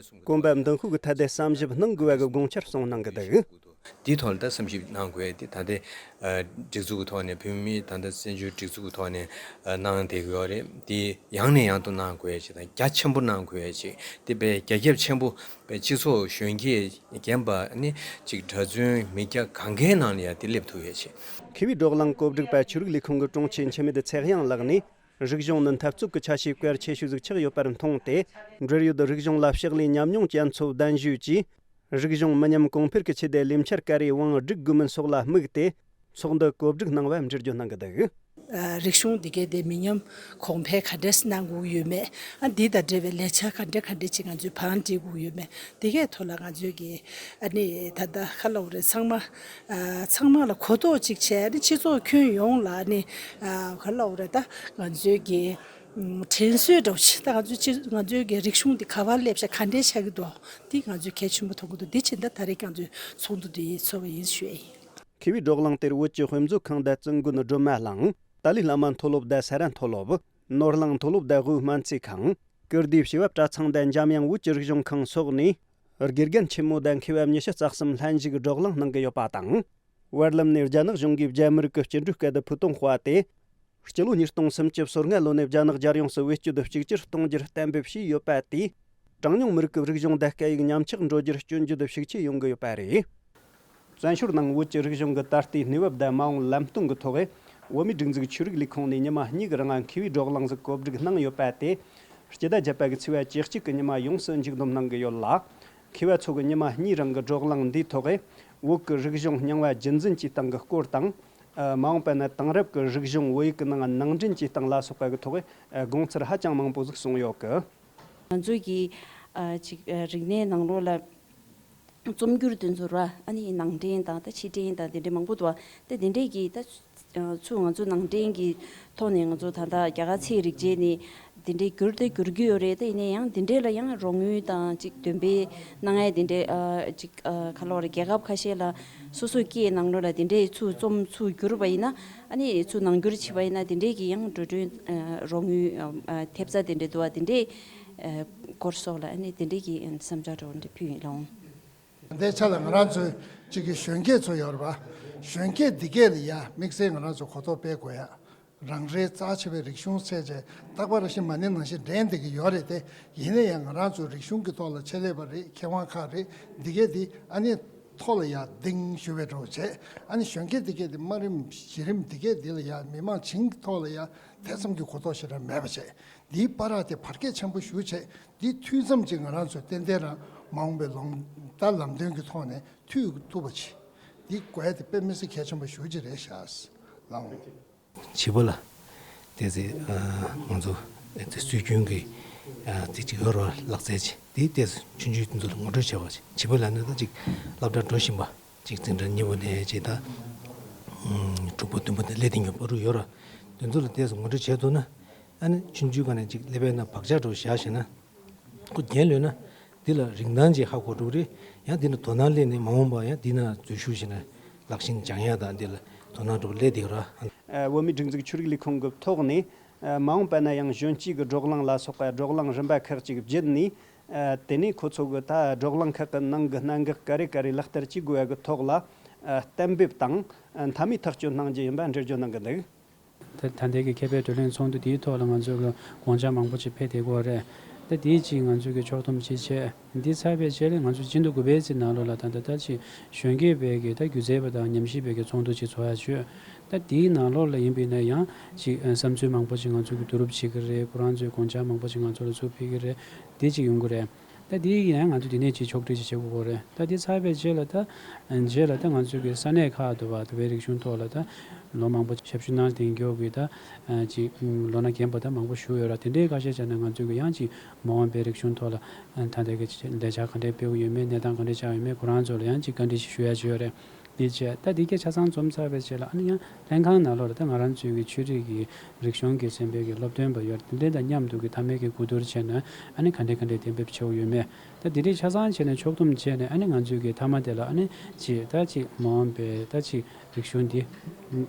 གོམ་པ་མདུན་སྤོས་ཀྱི་ཐད་དེ་བསམ་ཞིབ་གནང་དགོས་པ་གི་དགོངས་འཆར་གསུངས་གནང་གི་འདུག། དེའི་ཐོག་ལ་ད་བསམ་ཞིབ་གནང་དགོས་ཏེ། ད་ལྟའི་ཨ་སྒྲིག་འཛུགས་ཀྱི་ཐོག་ནས། བོད་མིའི་ད་ལྟ་བཙན་བྱོལ་སྒྲིག་འཛུགས་ཀྱི་ཐོག་ནས་ཨ་གནང་བསྡད་ཀྱི་ཡོད་རེད། དེ་ཡང་ནས་ཡང་དུ་གནང་དགོས་ཡ་ཅིག་དང་། རྒྱ་ཆེན་པོ་གནང་དགོས་ཡ་ཅིག། དེ་དཔེ་རྒྱ་ཁྱབ་ཆེན་པོ། དཔེ་སྤྱི་ཚོགས་གཞོན་སྐྱེས་རྒན་པ་ནི་ཅིག་གྲྭ་བཙུན་མི་སྐྱ་གང་གའི་ནང་ལ་ཡ་དེ་སླེབས་ཐུབ་ཡ་ཅིག། མཁས་པའི་བགྲོ་གླེང་གོ་སྒྲིག་པ་ཆོས་རིག་ལས་ཁུངས་ཀྱི་དྲུང་ཆེ་འཆི་མེད་ཚེ་དབྱངས་ལགས་ནས། རིག་གཞུང་ནི་འཐབ་རྩོད་ཀྱི་ཆ་ཤས་གལ་ཆེ་ཤོས་ཟིག་ཆགས་ཡོད་པར་མཐོང་སྟེ། འབྲེལ་ཡོད་རིག་གཞུང་ལ་ཕྱག་ལས་ཉམས་མྱོང་ཅན་ཚོ་གདན་ཞུས་ཀྱིས། རིག་གཞུང་མི་ཉམས་གོང་འཕེལ་གྱི་ཆེད་དུ་ལས་འཆར་ག་རེ་བང་སྒྲིག་དགོས་མིན་སོགས་ལ་དམིགས་ཏེ། ཚོགས་འདུ་གོ་སྒྲིག་གནང་བ་འགྲེལ་བརྗོད་གནང་གི་འདུག། ཨ། རིག་གཞུང་འདི་གའི་དེ་མི་ཉམས་གོང་འཕེལ་ག་འདྲས་གནང་དགོས་ཡོད་མེད། ཨ། འདི་དང་འབྲེལ་བའི་ལས་འཆར་ག་འདྲ་ག་འདྲ་ཅིག་ང་ཚོས་བང་སྒྲིག་དགོས་ཡོད་མེད། འདི་གའི་ཐོག་ལ་ང་ཚོས་ཀྱི། ཨ་ནི་ད་ལྟ་ག་ལབ་དགོས་རེད། ཚང་མ། ཨ། ཚང་མ་ལ་གོ་རྟོགས་ཅིག་བྱས། ཨ་ནི་སྤྱི་ཚོགས་ཁྱོན་ཡོངས་ལ། ཨ་ནི། ཨ། ག་ལབ་དགོས་རེད། ད་ང་ཚོས་ཀྱི། ཨམ། དྲན་གསོ་འདྲ་བོ་ཅིག། ད་ང་ཚོའི་སྤྱི། ང་ཚོའི་གི་རིག་གཞུང་འདི་ག་པར་སླེབས་ཤག། ག་འདྲས་ཆགས་ཀྱི་འདུག། འདི་ང་ཚོས་གལ་ཆེན་པོ་མཐོང་གི་འདུག། འདི་བྱས་ན་ད་རེས་ང་ཚོའི་ཚོགས་འདུ་འདི་ཚོགས་པ་ཡིན་ཞུ་ཡ་ཡིན། མཁས་པའི་བགྲོ་གླེང་དེར་བོད་ཀྱི་དཔེ་མཛོད་ཁང་དང་བཙུན་དགོན་སྒྲོལ་མ་གླིང་། ཏཱ་ལའི་བླ་མ་མཐོ་སློབ་དང་ས་རཱ་མཐོ་སློབ། ནོར་གླིང་མཐོ་སློབ་དང་དབུས་སྨན་རྩིས་ཁང་། ཀིརྟིའི་བྱེས་པ་གྲྭ་ཚང་དང་འཇམ་དབྱངས་བོད་ཀྱི་རིག་གཞུང་ཁང་སོགས་ནས། དགེ་རྒན་ཆེན་མོ་དང་མཁས་པ་ཉི་ཤུ་རྩ་གསུམ་ལྷན་ཞུགས་བགྲོ་གླེང་གནང་གི་ཡོད་པ་དང་། བར་ལམ་ནས་རྒྱ་ནག་གཞུང་གིས་རྒྱ་མི་རིགས་ཀྱི་སྐྱིན་འགྲུལ་སྐད་དུ་ཕུ་ཏུང་དཔའ་སྟེ། སྤྱི་ལོ་ཉིས་སྟོང་སུམ་ཅུ་སོ་ལྔ་ལོ་ནས་རྒྱ་ནག་རྒྱལ་ཡོངས་སུ་བེད་སྤྱོད་དུ་གཅིག་གྱུར་གཏོང་རྒྱུར་གཏན་འབེབས་བྱས་ཡོད་པ་དེས། གྲངས་ཉུང་མི་རིགས་ཀྱི་རིག་གཞུང་དང་སྐད་ཡིག་ཉམས་ཆག་འགྲོ་རྒྱུར་སྐྱོན་བརྗོད་དུ་ཤུགས་ཆེ་ཡོང་གི་ཡོད་པ་རེད། བཙན་བྱོལ་ནང་བོད་ཀྱི་རིག་གཞུང་གི་ད་ལྟའི་གནས་བབ་དང་མ་འོངས་ལམ་སྟོན་གྱི་ཐོག་བོད་མིའི་སྒྲིག་འཛུགས་ཆོས་རིག་ལས་ཁུངས་ནས་ཉི་མ་གཉིས་ཀྱི་རིང་མཁས་པའི་བགྲོ་གླེང་ཟིག་གོ་སྒྲིག་གནང་ཡོད་པ་དེ། སྤྱི་ཟླ་བརྒྱད་པ་གི་ཚེས་པ་བཅུ་གཅིག་གི་ཉི་མ་ཡོངས་སུ་མཇུག་བསྡོམས་གནང་གི་ཡོད་ལ། མཁས་པ་ཚོ་གི་ཉི་མ་གཉིས་རིང་གི་བགྲོ་གླེང་འདིའི་ཐོག་བོད་ཀྱི་རིག་གཞུང་རྙིང་བ་རྒྱུན་འཛིན་བྱེད་སྟངས་ཀྱི་སྐོར་དང་། མ་འོངས་པ་ན་དེང་རབས་ཀྱི་རིག་གཞུང་བོད་ཡིག་གི་ནང་ནང་འདྲེན་བྱེད་སྟངས་ལ་སོགས་པ་གི་ཐོག་དགོངས་ཚུལ་ཧ་ཅང་མང་པོ་ཟིག་གསུངས་ཡོད་གི། ང་ཚོའི་གི་ཨ་ཅིག་ཨ་རིག་གནས་ནང་ལོགས་ལ་རྩོམ་སྒྱུར་དེ་ཚོ་ར། ཨ་ནི་ནང་འདྲེན་དང་ད་ཕྱི་འདྲེན་དང་དེ་འདྲའི་མང་པོ་འདུག་པ། ད་དེ་འདྲའི་གི་ད་ཚུར་ང་ཚོ་ནང་འདྲེན་གི་ཐོག་ནས་ང་ཚོ་ད་ལྟ་རྒྱ་གར་ཚེ་རིང་རྗེ་ནས་དེ་འདྲའི་བསྒྱུར་དེ་བསྒྱུར་གྱི་ཡོད་རེད། ད་ཡིན་ན་ཡང་དེ་འདྲའི་ལ་ཡང་རོགས་དངུལ་དང་ཅིག་འདོན་སྤེལ་གནང་ཡ་དེ་འདྲའི་ཨ་ཅིག་ཨ་ག་ལབ་དགོས་རེད། རྒྱལ་ཁབ་ཁ་ཤས་ལ་སོ་སོའི་སྐད་ནང་ལོགས་ལ་དེ་འདྲའི་ཚུར་རྩོམ་ཚུར་བསྒྱུར་བ་ཡིན་ན། ཨ་ནི་ཚུར་ནང་བསྒྱུར་བྱས་པ་ཡིན་ན་དེ་འདྲའི་གི་ཡང་འགྲོ་གྲོན་ཨ་རོགས་དངུལ་ཨ་ཐེབས་རྩ་དེ་འདྲ་འདུག་པ། དེ་འདྲའི་ཨ་སྐོར་སོགས་ལ་ཨ་ནི་དེ་འདྲའི་གི་བསམ་འཆར་འདྲ་བོ་འདྲ་ཕུལ་ཡིན་ལགས། དེའི་ཆ་ལ་ང་རང་ཚོའི་གཅིག་གི་གཞོན་སྐྱེས་ཚོ་ཡོད་རེད་པ། གཞོན་སྐྱེས་འདི་གས་ལ་ཡ་དམིགས་བསལ་ང་རང་ཚོ་གོ་རྟོགས་སྤེལ་དགོས་ཡ། རང་རེའི་རྩ་ཆེ་བའི་རིག་གཞུང་ཟེར་བྱས་རྟག་པར་བཞིན་མ་ཎི་ནང་བཞིན་འདྲེན་བསྡད་ཀྱི་ཡོད་རེད་དེ། ཡིན་ན་ཡང་ང་རང་ཚོའི་རིག་གཞུང་གི་ཐོག་ལ་ཆེད་ལས་པ་རེད། མཁས་དབང་ཁག་རེད། འདི་གས་འདི་ཨ་ནི་ཐོག་ལ་ཡ་གདེང་ཞུ་བའི་འགྲོ་བྱས། ཨ་ནི་གཞོན་སྐྱེས་འདི་གས་འདི་དམའ་རིམ་གཞི་རིམ་འདི་གས་འདི་ལ་ཡ་མི་མང་བྱིངས་ཀྱི་ཐོག་ལ་ཡ་དེ་ཙམ་གྱི་གོ་རྟོགས་ཞེ་དྲག་མེད་པ་བྱས། འདིའི་བར་དེ་བར་ཁྱད་ཆེན་པོ་ཞེ་པོ་བྱས། འདི་མཐུད་མཚམས་ཅིག་ང་རང་ཚོས་ཏན་ཏན་རང་མ་འོངས་པའི་ལོ་ཟླ་ལམ་སྟོན་གྱི་ཐོག་ནས་མཐུད་ཐུབ་པ་བྱེད། འདི་དགོས་ཡ་དེ་དཔེ་མི་སྲིད་གལ་ཆེན་པོ་ཞེ་པོ་ཅིག་རེད་ཤག་ལགས། བྱིས་པ་ལ་ཏོག་ཙམ་ང་ཚོ་སྲོལ་རྒྱུན་གྱི་ཏོག་ཙམ་ཡོད་རེད་པ། ལག་རྩལ་ཅིག་འདི་ཏོག་ཙམ་ཆུང་ཆུང་དེ་ཚོ་ལ་ངོ་སྤྲོད་བྱས་པ་བྱེད། བྱིས་པ་ལབ་ན་ད་ཅིག་སློབ་གྲྭར་འགྲོ་བཞིན་པ། གཅིག་འཛིན་གྲྭ་གཉིས་པ་ནས་ཅིག་ད་དྲུག་པ་བདུན་པ་དེ་སླེབས་བསྡད་མཁན་བར་དུ་ཡོད་ར། དེ་ཚོ་ལ་ཏོག་ཙམ་ངོ་སྤྲོད་བྱས་ཐུབ་ན། ཨ་ནི་ཆུང་ཆུང་སྒང་ནས་ཅིག་སླེབས་པའི་ནང་བག་ཆགས་འདྲ་བོ་བཞག་ཤེས་ན། ཁོ་རྒན་ལོས་ན། འདི་ལ་རིན་ཐང་ཅིག་ཧ་གོ་འགྲོ་གི་རེད། ཡང་འདི་ན་དོ་སྣང་སླེབས་ནས་མ་འོངས་པ་ཡང་འདི་ན་འཛུལ་ཞུགས་བྱས་ན་ལག་ཤེས་སྦྱང་ཡག་དང་འདི་ལ་དོ་སྣང་འགྲོ་སླེབས་བསྡད་ཡོད་ར། ཨ། བོད་མིའི་སྒྲིག་འཛུགས་ཆོས་རིག་ལས་ཁུངས་ཀྱི་ཐོག་ནས། ཨ། མ་འོངས་པ་ན་ཡང་གཞོན་སྐྱེས་ཀྱི་བགྲོ་གླེང་ལ་སོགས་པ་བགྲོ་གླེང་རིམ་པ་ཁག་ཅིག་བརྒྱུད་ནས། ཨ། དེ་ནས་ཁོ་ཚོ་གི་ད་བགྲོ་གླེང་ཁག་གི་ནང་གི་གནད་འགག་ག་རེ་ག་རེ་ལག་བསྟར་བྱེད་དགོས་པ་གི་ཐོག་ལ། ཨ། གཏན་འབེབས་དང་། ཨ། མཐའ་མའི་ཐག་གཅོད་གནང་རྒྱུ་ཡིན་པ་འགྲེལ་བརྗོད་གནང་གི་འདུག། ད་ད་ལྟའི་གི་ཁེ་ཕན་བགྲོ་གླེང་ཚོགས་འདུ་དེའི་ཐོག་ལ་ང་ཚོ་གི་དགོངས་འཆར་མང་པོ་ཅིག་ཕེབས་བསྡད་ཀྱི་ཡོད་རེད། ད་དེའི་ཅིག་ང་ཚོ་གི་ཕྱོགས་བསྡོམས་ཅིག་བྱས། འདི་ཚར་བའི་རྗེས་ལ་ང་ཚོ་ཕྱི་ཟླ་དགུ་པའི་ཚེས་ནང་ལོགས་ལ་ད་ལྟ་ད་ཅིག་གཞོན་སྐྱེས་བར་གྱི་ད་སྒྱུ་རྩལ་པ་དང་ཉམས་ཞིབ་པ་གི་ཚོགས་འདུ་ཅིག་ཚོགས་ཡག་བྱོས། ད་དེའི་ནང་ལོགས་ལ་ཡིན་པས་ན་ཡང་ཅིག་བསམ་ཚུལ་མང་པོ་ཅིག་ང་ཚོ་གི་བསྡུ་རུབ་བྱེད་ཀྱི་རེད། ཁོ་རང་ཚོའི་དགོངས་འཆར་མང་པོ་ཅིག་ང་ཚོ་ལ་ཚུར་ཕུལ་གྱི་རེད། དེ་ཅིག་ཡོང་གི་རེད། ད་དེ་ཡང་ང་ཚོ་དེ་ནས་ཅིག་ཕྱོགས་སྒྲིག་ཅིག་བྱེད་དགོས་ཀྱི་རེད། ད་དེ་ཚར་བའི་རྗེས་ལ་ད། རྗེས་ལ་ད་ང་ཚོ་གི་ས་གནས་ཁག་ཏུ་བ་དེ་བའི་རིག་གཞུང་ཐོག་ལ་ད་ལོ་མང་པོ་ཞབས་ཞུ་གནང་བསྡད་མཁན་གྱི་ད་ཅིག་ལོ་ན་རྒན་པ་ད་མང་པོ་བཞུགས་ཡོད་ར། དེ་འདྲའི་ཁ་ཤས་བྱས་ན་ང་ཚོ་གི་ཡང་ཅིག་མ་འོངས་པའི་རིག་གཞུང་ཐོག་ལ་ད་ལྟ་གི་ལས་འཆར་ག་འདྲས་སྤེལ་གྱི་ཡོད་མེད། གནས་སྟངས་ག་འདྲས་ཆགས་ཡོད་མེད། ཁོ་རང་ཚོ་ལ་ཡང་ཅིག་བཀའ་འདྲི་ཞིག་ཞུ་ཡ་ཅིག་ཡོད་རེད། དེ་བྱས་ད་དེ་ག་ཆ་ཚང་འཛོམས་ཚར་བའི་རྗེས་ལ་ཨ་ནི་ཡང་ལྷན་ཁང་ནང་ལོགས་ལ་ད་ང་རང་ཚོའི་གི་ཆོས་རིག་གི་རིག་གཞུང་གི་ཚན་པའི་གི་སློབ་སྟོན་པ་ཡོད། དེ་འདྲ་དང་མཉམ་དུ་གི་མཐའ་མའི་གི་གོ་བསྡུར་བྱས་ན་ཨ་ནི་ག་འདྲ་ག་འདྲ་གཏན་འབེབས་བྱེད་དགོས་ཡོད་མེད། ད་དེ་འདྲའི་ཆ་ཚང་བྱས་ནས་ཕྱོགས་བསྡོམས་བྱས་ནས་ཨ་ནི་ང་ཚོའི་གི་མཐའ་མ་དེ་ལ་ཨ་ནི་ཅིག་ད་ཅིག་མ་འོངས་པའི་ད་ཅིག་རིག་གཞུང་འདི་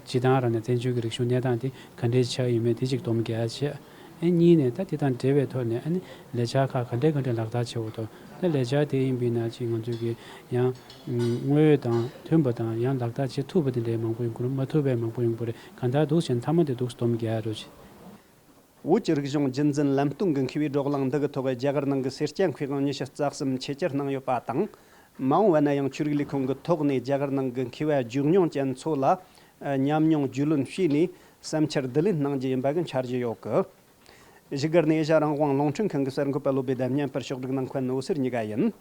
སྤྱིར་བཏང་རང་ནས་བཙན་བྱོལ་གི་རིག་གཞུང་གནས་སྟངས་འདི་ག་འདྲ་ཆགས་ཡོད་མེད་དེ་ཅིག་སྡོམ་རྒྱག་བྱས། ཨེ་གཉིས་ནས་ད་དེ་དང་འབྲེལ་བའི་ཐོག་ནས་ཨ་ནི་ལས་འཆར་ཁག་ག་འདྲ་ག་འདྲ་ལག་བསྟར་བྱེད་དགོས་འདུག། ད་ལས་འཆར་དེ་ཡིན་པས་ན་ཅིག་ང་ཚོས་ཀྱི་ཡང་དངོས་ཡོད་དང་མཐུན་པ་དང་ཡང་ལག་བསྟར་བྱེད་ཐུབ་པ་དེ་འདྲའི་མང་པོ་ཡོང་གི་རེད། མ་ཐུབ་པའི་མང་པོ་ཡོང་གི་རེད། གང་ལྟར་འདུག་བྱས་ན་མཐའ་མ་དེ་འདུག་སྡོམ་རྒྱག་རོགས་བྱེད། བོད་ཀྱི་རིག་གཞུང་རྒྱུན་འཛིན་ལམ་སྟོན་གྱི་མཁས་པའི་བགྲོ་གླེང་འདི་གི་ཐོག་རྒྱ་གར་ནང་གི་སེར་སྐྱ་མཁས་དབང་ཉི་ཤུ་རྩ་གསུམ་ཆེད་བཅར་གནང་ཡོད་པ་དང་། མ་འོངས་པ་ན་ཡང་ཆོས་རིག་ལས་ཁུངས་ཀྱི་ཐོག་ནས་རྒྱ་གར་ནང་གི་མཁས་པ་རྒྱུས་མྱོང་ཅན་ཚོ་ལ་ཉམས་མྱོང་རྒྱུས་ལོན་བྱས་ནས་བསམ་འཆར་བསྡུ་ལེན་གནང་རྒྱུ་ཡིན་པ་གི་འཆར་གཞི་ཡོད་གི། བཞུགས་སྒར་ནས་ཨེ་ཤ་ཡ་རང་དབང་རླུང་འཕྲིན་ཁང་གི་གསར་འགོད་པ་བློ་བདེ་དང་བརྙན་པར་ཕྱོགས་སྒྲིག་གནང་མཁན་འོད་ཟེར་གཉིས་ཀ་ཡིན།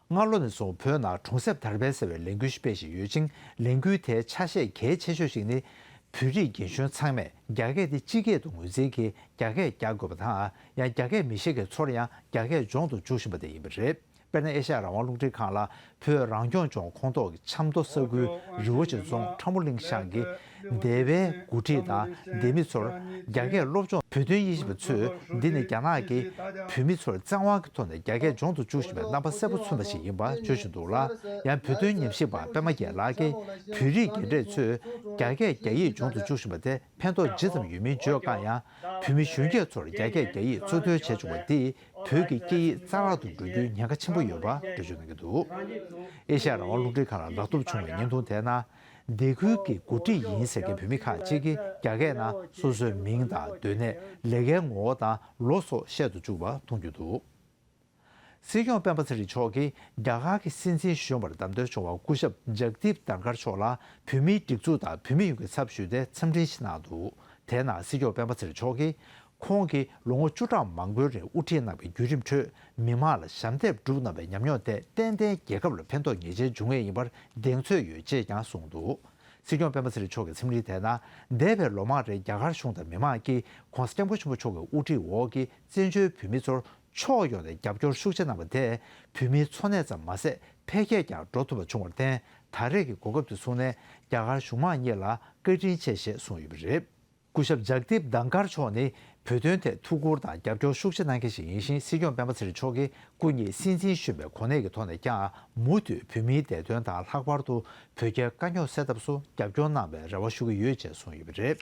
སྔ་ལོ་ནས་བཟུང་བོད་ནང་གྲོང་གསེབ་དར་སྤེལ་ཟེར་བའི་ལས་འགུལ་ཞིག་སྤེལ་བཞིན་ཡོད་ཅིང་། ལས་འགུལ་དེའི་ཆ་ཤས་གལ་ཆེ་ཤོས་ཤིག་ནི། བོད་རིགས་རྒན་གཞོན་ཚང་མས་རྒྱ་སྐད་དེ་སྤྱི་སྐད་དུ་ངོས་འཛིན་གྱིས་རྒྱ་སྐད་རྒྱག་དགོས་པ་དང་། ཡང་རྒྱ་སྐད་མི་ཤེས་མཁན་ཚོར་ཡང་རྒྱ་སྐད་སྦྱོང་དུ་འཇུག་བཞིན་པ་དེ་ཡིན་པ་རེད། དཔེར་ན། ཨེ་ཤ་ཡ་རང་དབང་རླུང་འཕྲིན་ཁང་ལ་བོད་རང་སྐྱོང་ལྗོངས་ཁོངས་གཏོགས་ཀྱི་ཆབ་མདོ་ས་ཁུལ་རི་བོ་ཆེ་རྫོང་ཁྲ་མོ་གླིང་ཤང་གི་སྡེ་བའི་འགོ་ཁྲིད་དང་སྡེ་མི་ཚོར་རྒྱ་སྐད་སློབ་སྦྱོང་། བོད་དོན་དབྱེ་ཞིབ་པ་ཚོས་འདི་ནི་རྒྱ་ནག་གིས་བོད་མི་ཚོར་བཙན་དབང་གི་ཐོག་ནས་རྒྱ་སྐད་སྦྱོང་དུ་བཅུག་བཞིན་པའི་རྣམ་པ་གསལ་པོ་མཚོན་པ་ཞིག་ཡིན་པ་བརྗོད་བཞིན་འདུག་ལ། ཡང་བོད་དོན་ཉམས་ཞིབ་པ་པད་མ་རྒྱལ་ལགས་ཀྱིས་བོད་རིགས་རྒན་གྲས་ཚོས་རྒྱ་སྐད་རྒྱ་ཡིག་སྦྱོང་དུ་བཅུག་བཞིན་པ་དེ་ཕན་ཐོགས་ཇི་ཙམ་ཡོད་མིན་བརྗོད་དཀའ་ཡང་། བོད་མི་གཞོན་སྐྱེས་ཚོར་རྒྱ་སྐད་རྒྱ་ཡིག་གཙོ་འདོན་བྱས་བྱུང་བ་འདིས་བོད་ཀྱི་སྐད་ཡིག་རྩ་བརླག་ཏུ་འགྲོ་རྒྱུའི་ཉེན་ཁ་ཆེན་པོ་ཡོད་པ་འགྲེལ་བརྗོད་གནང་གི་འདུག། ཨེ་ཤ་ཡ་རང་དབང་རླུང་འཕྲིན་ཁང་ལ་ལག་གཏུབ་བྱུང་བའི་བརྙན་ཐུང་དེའི་ནང་། སྡེ་ཁུལ་གྱི་འགོ་ཁྲིད་ཡིན་ཟེར་མཁན་བོད་མི་ཁག་ཅིག་གིས་རྒྱ་སྐད་ནང་སོ་སོའི་མིང་དང་སྡོད་གནས། ལས་ཀའི་ངོ་བོ་དང་ལོ་སོགས་བཤད་དུ་བཅུག་པ་མཐོང་རྒྱུ་འདུག། སྲིད་སྐྱོང་སྤེན་པ་ཚེ་རིང་མཆོག་གིས་རྒྱ་གར་གྱི་སྲིད་འཛིན་གཞོན་པར་བདམས་ཐོན་བྱུང་བ་སྐུ་ཞབས་ཇག་དིབ་དྷན་ཁར་མཆོག་ལ་བོད་མིའི་སྒྲིག་འཛུགས་དང་བོད་མི་ཡོངས་ཀྱི་ཚབ་ཞུས་ཏེ་འཚམས་འཕྲིན་ཞིག་གནང་འདུག། དེའི་ནང་སྲིད་སྐྱོང་སྤེན་པ་ཚེ་རིང་མཆོག་གིས། ཁོང་གིས་ལོ་ངོ་བཅུ་ཕྲག་མང་པོའི་རིང་དབུ་ཁྲིད་གནང་བའི་བརྒྱུད་རིམ་ཁྲོད། མི་མང་ལ་ཞབས་འདེགས་བསྒྲུབས་གནང་བའི་ཉམས་མྱོང་དེ་ཏན་ཏན་རྒྱལ་ཁབ་ལ་ཕན་ཐོགས་ངེས་ཅན་འབྱུང་ངེས་ཡིན་པར་གདེང་ཚོད་ཡོད་ཅེས་ཀྱང་གསུངས་འདུག། སྲིད་སྐྱོང་སྤེན་པ་ཚེ་རིང་མཆོག་གི་འཚམས་འཕྲིན་དེའི་ནང་། འདས་པའི་ལོ་མང་རིང་རྒྱ་གར་གཞུང་དང་མི་མང་གིས་༸གོང་ས་༸སྐྱབས་མགོན་ཆེན་པོ་མཆོག་གི་དབུ་ཁྲིད་འོག་གི་བཙན་བྱོལ་བོད་མི་ཚོར་ཕྱོགས་ཡོངས་ནས་རྒྱབ་སྐྱོར་ཤུགས་ཆེ་གནང་བ་དེས་བོད་མིའི་འཚོ་གནས་ཙམ་མ་ཟད་འཕེལ་རྒྱས་ཀྱང་འགྲོ་ཐུབ་པ་བྱུང་བར་བརྟེན། ད་རེས་ཀྱི་གོ་སྐབས་དེ་བཟུང་ནས་རྒྱ་གར་གཞུང་མང་གཉིས་ལ་བཀའ་དྲིན་ཆེ་ཞེས་གསུངས་ཡོད་པ་རེད། སྐུ་ཞབས་ཇག་དིབ་དྷན་ཁར་མཆོག་ནི་བོད་དོན་ཐད་ཐུགས་ཁུར་དང་རྒྱབ་སྐྱོར་ཤུགས་ཆེ་གནང་མཁན་ཞིག་ཡིན་ཞིང་། སྲིད་སྐྱོང་སྤེན་པ་ཚེ་རིང་མཆོག་གིས་སྐུ་ཉིད་སྲིད་འཛིན་གཞོན་པའི་གོ་གནས་ཀྱི་ཐོག་ནས་ཀྱང་མུ་མཐུད་བོད་མིའི་བདེ་དོན་དང་། ལྷག་པར་དུ་བོད་རྒྱའི་དཀའ་རྙོག་སེལ་ཐབས་སུ་རྒྱབ་སྐྱོར་གནང་བའི་རེ་བ་ཞུ་གི་ཡོད་ཅེས་གསུངས་ཡོད་པ་རེད།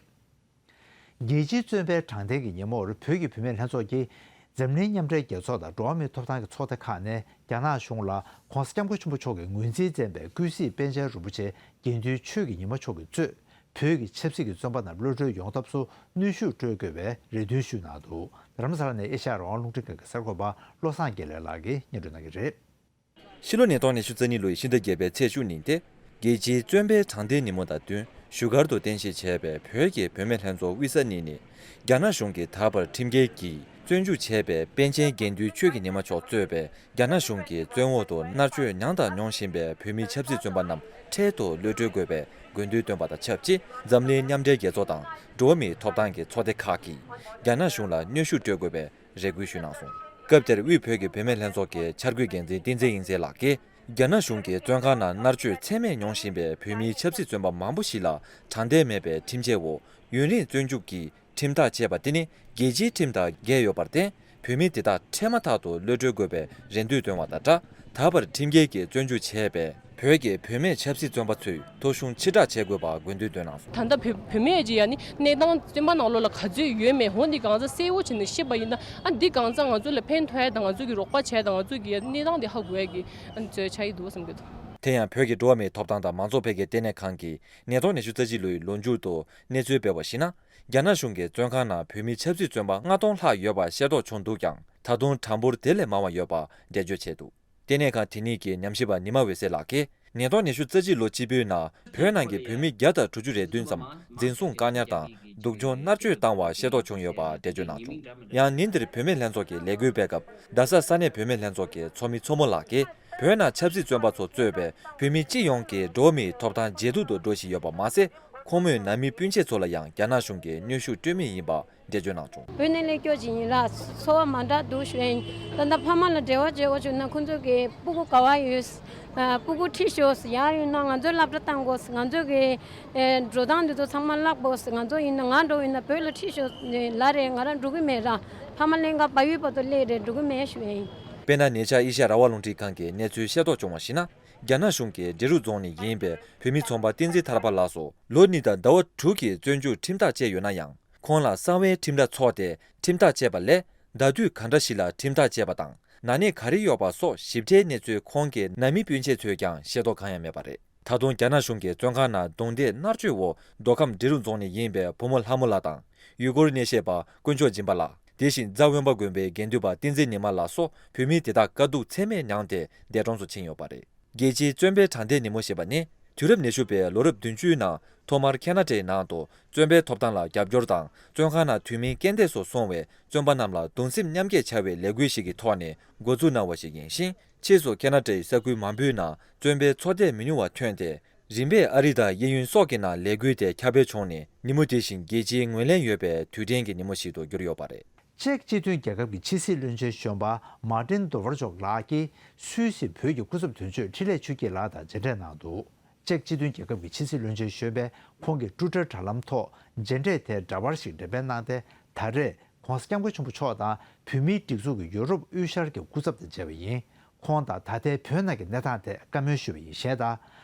རྒྱལ་སྤྱིའི་བཙོན་པའི་དྲང་བདེན་གྱི་ཉིན་མོར་བོད་ཀྱི་བུད་མེད་ལྷན་ཚོགས་ཀྱིས་འཛམ་གླིང་མཉམ་འབྲེལ་རྒྱལ་ཚོགས་དང་འགྲོ་བ་མིའི་ཐོབ་ཐང་གི་ཚོགས་སྡེ་ཁག་ནས་རྒྱ་ནག་གཞུང་ལ་༸གོང་ས་༸སྐྱབས་མགོན་ཆེན་པོ་མཆོག་གི་ངོས་འཛིན་ལྡན་པའི་ཀུན་གཟིགས་པཎ་ཆེན་རིན་པོ་ཆེ་དགེ་འདུན་ཆོས་ཀྱི་ཉི་མ་མཆོག་གིས་གཙོས། བོད་ཀྱི་ཆབ་སྲིད་ཀྱི་བཙོན་པ་རྣམས་གློད་གྲོལ་ཡོང་ཐབས་སུ་གནོན་ཤུགས་སྤྲོད་དགོས་པའི་རེ་འདུན་ཞུས་གནང་འདུག། རྡ་རམ་ས་ལ་ནས་ཨེ་ཤ་ཡ་རང་དབང་རླུང་འཕྲིན་ཁང་གི་གསར་འགོད་པ་བློ་བཟང་དགེ་ལེགས་ལགས་ཀྱིས་སྙན་སྒྲོན་གནང་གི་རེད། ཕྱི་ལོ་ཉིས་སྟོང་ཉི་ཤུ་རྩ་གཉིས་ལོའི་ཕྱི་ཟླ་བརྒྱད་པའི་ཚེས་བཅུ་ཉིན་ཏེ། རྒྱལ་སྤྱིའི་བཙོན་པའི་དྲང་བདེན་ཉིན་མོ་དང་བསྟུན། བཞུགས་སྒར་དུ་རྟེན་གཞི་བྱས་པའི་བོད་ཀྱི་བུད་མེད་ལྷན་ཚོགས་དབུས་ས་གཉིས་ནས། རྒྱ་ནག་གཞུང་གིས་ད་བར་ཁྲིམས་འགལ་གྱིས་བཙོན་འཇུག་བྱས་པའི་པཎ་ཆེན་དགེ་འདུན་ཆོས་ཀྱི་ཉི་མ་མཆོག་གཙོས་པའི་རྒྱ་ནག་གཞུང་གི་བཙོན་འོག་ཏུ་མནར་གཅོད་མྱངས་དང་མྱོང་བཞིན་པའི་བོད་མི་ཆབ་སྲིད་བཙོན་པ་རྣམས་འཕྲལ་དུ་གློད་གྲོལ་དགོས་པའི་དགོས་འདུན་བཏོན་པ་དང་ཆབས་ཅིག། འཛམ་གླིང་མཉམ་འབྲེལ་རྒྱལ་ཚོགས་དང་འགྲོ་བ་མིའི་ཐོབ་ཐང་གི་ཚོགས་སྡེ་ཁག་གིས་རྒྱ་ནག་གཞུང་ལ་གནོན་ཤུགས་སྤྲོད་དགོས་པའི་རེ་སྐུལ་ཞུས་གནང་སོང་། སྐབས་དེར་དབུས་བོད་ཀྱི་བུད་མེད་ལྷན་ཚོགས་ཀྱི་འཆར་འགོད་འགན་འཛིན་བསྟན་འཛིན་དབྱིག་གསལ་ལགས་ཀྱིས། རྒྱ་ནག་གཞུང་གིས་བཙོན་ཁང་ནང་མནར་གཅོད་ཚད་མེད་མྱོང་བཞིན་པའི་བོད་མིའི་ཆབ་སྲིད་བཙོན་པ་མང་པོ་ཞིག་ལ་དྲང་བདེན་མེད་པའི་ཁྲིམས་ཆད་འོག་ཡུན་རིང་བཙོན་འཇུག་གི་ཁྲིམས་ཐག་བཅད་པ་དེ་ནི་རྒྱལ་སྤྱིའི་ཁྲིམས་དང་འགལ་ཡོད་པར་བརྟེན། བོད་མི་དེ་དག་འཕྲལ་མ་ཐག་ཏུ་གློད་གྲོལ་དགོས་པའི་རེ་འདུན་བཏོན་པ་དང་སྦྲགས། ད་བར་ཁྲིམས་འགལ་གྱིས་བཙོན་འཇུག་བྱས་པའི་བོད་ཀྱི་བུད་མེད་ཆབ་སྲིད་བཙོན་པ་ཚོའི་ཐོ་གཞུང་ཕྱིར་བསྒྲགས་བྱེད་དགོས་པ་དགོས་འདུན་བཏོན་གནང་སོང་། ད་ལྟ་བོད་བུད་མེད་ཀྱི་ཡ་ནི་གནས་སྟངས་བཙོན་པ་ནང་ལོགས་ལ་ག་ཚོད་ཡོད་མེད་འོ་འདི་གང་ཚ་གསལ་བོ་བྱས་ནས་ཤེས་པ་ཡིན་ན། ཨ་འདི་གང་ཚ་ང་ཚོ་ལ་ཕན་ཐོགས་ཡ་དང་ང་ཚོ་གི་རོགས་པ་བྱས་དང་ང་ཚོ་གི་གནས་སྟངས་འདི་ཧ་གོ་ཡ་གི་ཨ་ནི་ཚོད་ཆགས་ཀྱི་འདུག་བསམ་གྱི་འདུག། དེ་ཡང་བོད་ཀྱི་འགྲོ་བ་མིའི་ཐོབ་ཐང་དང་མང་གཙོ་འཕེལ་རྒྱས་ལྟེ་གནས་ཁང་གིས་ཉིས་སྟོང་ཉི་ཤུ་རྩ་གཅིག་ལོའི་ལོ་མཇུག་ཏུ་གནས་ཚུལ་སྤེལ་བར་གཞིགས་ན། རྒྱ་ནག་གཞུང་གིས་བཙོན་ཁང་ནང་བོད་མི་ཆབ་སྲིད་བཙོན་པ་ལྔ་སྟོང་ལྷག་ཡོད་པ་ཤེས་རྟོགས་བྱུང་འདུག་ཀྱང་། ད་དུང་གྲངས་འབོར་དེ་ལས་མང་བ་ཡོད་པ་འགྲེལ་བརྗོད་བྱས་འདུག། ལྟེ་གནས་ཁང་དེ་ཉིད་ཀྱི་ཉམས་ཞིབ་པ་ཉི་མ་འོད་ཟེར་ལགས་ཀྱིས། ཉིས་སྟོང་ཉི་ཤུ་རྩ་གཅིག་ལོ་སྤྱི་པོའི་ནང་བོད་ནང་གི་བོད་མི་བརྒྱ་དང་དྲུག་ཅུ་རེ་བདུན་ཙམ་འཛིན་བཟུང་བཀག་ཉར་དང་སྡུག་སྦྱོང་མནར་གཅོད་བཏང་བ་ཤེས་རྟོགས་བྱུང་ཡོད་པ་འགྲེལ་བརྗོད་གནང་བྱུང་། ཡང་ཉིན་དེར་བུད་མེད་ལྷན་ཚོགས་ཀྱི་ལས་འགུལ་སྤེལ་སྐབས། རྡ་ས་ས་གནས་བུད་མེད་ལྷན་ཚོགས་ཀྱི་ཚོགས་མི་མཚོ་མོ་ལགས་ཀྱིས། བོད་ནང་ཆབ་སྲིད་བཙོན་པ་ཚོ་གཙོས་པའི་བོད་མི་སྤྱི་ཡོངས་ཀྱི་འགྲོ་བ་མིའི་ཐོབ་ཐང་ཇེ་སྡུག་ཏུ་འགྲོ་བཞིན་ཡོད་པ་མ་ཟད། ཁོང་མོས་ནང་མི་སྤུན་མཆེད་ཚོ་ལ་ཡང་རྒྱ་ནག་གཞུང་གིས་གནོན་ཤུགས་སྤྲོད་མུས་ཡིན་པ་འགྲེལ་བརྗོད་གནང་བྱུང་། བོད་ནས་སླེབས་སྐྱོ་ཅིག་ཡིན་ལ། འཚོ་བ་མ་འདྲ་འདུག་ཞུ་ཡིན། ད་ལྟ་ཕ་མ་ལ་འབྲེལ་བ་བྱེད་དགོས་བྱུང་ན་ཁོང་ཚོ་གི་སྤུ་གུ་ག་བ་ཡོད། ཨ་སྤུ་གུ་ཁྲིད་ཤོག་ཟེར། ཡར་ཡོང་ན་ང་ཚོའི་སློབ་གྲྭ་བཏང་དགོས། ང་ཚོ་གི་ཨེ་འགྲོ་སྟངས་འདི་ཚོ་ཚང་མ་བརླག་པོ་ཟེར། ང་ཚོ་ཡིན་ན་ང་འགྲོ་ཡིན་ན་བོད་ལ་ཁྲིད་ཤོག་ལབ་རེད། ང་རང་འགྲོ་གི་མེད་ར། ཕ་མ་ལྷན་ཁང་བལ་ཡུལ་བར་དུ་སླེབས་རེད། འགྲོ་གི་མེད་ཞུ་ཡིན། དཔེར་ན་ཉེ་ཆར་ཨེ་ཤ་ཡ་རང་དབང་རླུང་འཕྲིན་ཁང་གིས་གནས་ཚུལ་ཤེས་རྟོགས་བྱུང་བར་གཞིགས་ན། རྒྱ་ནག་གཞུང་གིས་འབྲས་རུ་རྫོང་ནས་ཡིན་པའི་བོད་མི་ཚོང་པ་བསྟན་འཛིན་ཐར་པ་ལགས་སུ་ལོ་གཉིས་དང་ཟླ་བ་དྲུག་གི་བཙོན་འཇུག་ཁྲིམས་ཐག་བཅད་ཡོད་ན་ཡང་། ཁོང་ལ་གསང་བའི་ཁྲིམས་ར་འཚོགས་ཏེ་ཁྲིམས་ཐག་བཅད་པ་ལས་ཟླ་དུས་ག་འདྲ་ཞིག་ལ་ཁྲིམས་ཐག་བཅད་པ་དང་ན་ནིང་ག་རེ་ཡོད་པ་སོགས་ཞིབ་ཕྲའི་གནས་ཚུལ་ཁོང་གི་ནང་མི་སྤུན་མཆེད་ཚོས་ཀྱང་ཤེས་རྟོགས་གང་ཡང་མེད་པ་རེད། ད་དུང་རྒྱ་ནག་གཞུང་གིས་བཙོན་ཁང་ནང་རྡུང་རྡེག་མནར་གཅོད་འོག་མདོ་ཁམས་འབྲས་རུ་རྫོང་ནས་ཡིན་པའི་བུ་མོ་ལྷ་མོ་ལགས་དང་ཡུལ་སྐོར་གནས་བཤད་པ་དཀོན་མཆོག་སྦྱིན་པ་ལགས། དེ་བཞིན་རྫ་དབོན་པ་དགོན་པའི་དགེ་འདུན་པ་བསྟན་འཛིན་ཉི་མ་ལགས་སོགས་བོད་མི་དེ་དག་དཀའ་སྡུག་ཚད་མེད་མྱངས་ཏེ་འདས་གྲོངས་སུ་ཕྱིན་ཡོད་པ་རེད། རྒྱལ་སྤྱིའི་བཙོན་པའི་དྲང་བདེན་ཉིན་མོ་ཞེས་པ་ནི་དུས་རབས་ཉི་ཤུ་པའི་ལོ་རབས་བདུན་ཅུའི་ནང་ཐོག་མར་ཁེ་ན་ཌའི་ནང་དུ་བཙོན་པའི་ཐོབ་ཐང་ལ་རྒྱབ་སྐྱོར་དང་བཙོན་ཁང་ནང་དུས་མིན་རྐྱེན་འདས་སུ་སོང་བའི་བཙོན་པ་རྣམས་ལ་གདུང་སེམས་མཉམ་སྐྱེད་བྱ་བའི་ལས་འགུལ་ཞིག་གི་ཐོག་ནས་འགོ་འཛུགས་གནང་བ་ཞིག་ཡིན་ཞིང་། ཕྱིས་སུ་ཁེ་ན་ཌའི་ས་ཁུལ་མང་པོའི་ནང་བཙོན་པའི་འཚོ་རྟེན་མི་ཉུང་བ་ཐོན་ཏེ། རིམ་པས་ཨ་རི་དང་གཡས་གཡོན་སོགས་ཀྱི་ནང་ལས་འགུལ་དེ་ཁྱབ་སྤེལ་བྱུང་ནས་ཉིན་མོ་དེ་བཞིན་རྒྱལ་སྤྱིའི་ངོས་ལེན་ཡོད་པའི་དུས་དྲན་གྱི་ཉིན་མོ་ཞིག་ཏུ་གྱུར་ཡོད་པ་རེད། ཅེཀ་སྤྱི་མཐུན་རྒྱལ་ཁབ་ཀྱི་ཕྱི་སྲིད་བློན་ཆེན་གཞོན་པ་མཱ་ཏིན་དོ་ཝར་ཅོག་ལགས་ཀྱིས་སུད་སི་བོད་ཀྱི་སྐུ་ཚབ་དོན་གཅོད་འཕྲིན་ལས་ཆོས་སྐྱིད་ལགས་དང་མཇལ་འཕྲད་གནང་འདུག། ཅེཀ་སྤྱི་མཐུན་རྒྱལ་ཁབ་ཀྱི་ཕྱི་སྲིད་བློན་ཆེན་གཞོན་པས་ཁོང་གི་ཊུའི་ཊར་དྲ་ལམ་ཐོག་མཇལ་འཕྲད་དེར་འདྲ་པར་ཞིག་འགྲེམས་སྤེལ་གནང་སྟེ། ད་རེས་ྋགོང་ས་ྋསྐྱབས་མགོན་ཆེན་པོ་མཆོག་དང་བོད་མིའི་སྒྲིག་འཛུགས་ཀྱི་ཡོ་རོབ་དབུས་ཤར་གྱི་སྐུ་ཚབ་དང་མཇལ་བ་ཡིན། ཁོང་དང་ད་ལྟའི་བོད་ནང་གི་གནས་སྟངས་ཐད་བཀའ་མོལ་ཞུས་པ་ཡིན་ཞེས་དང་།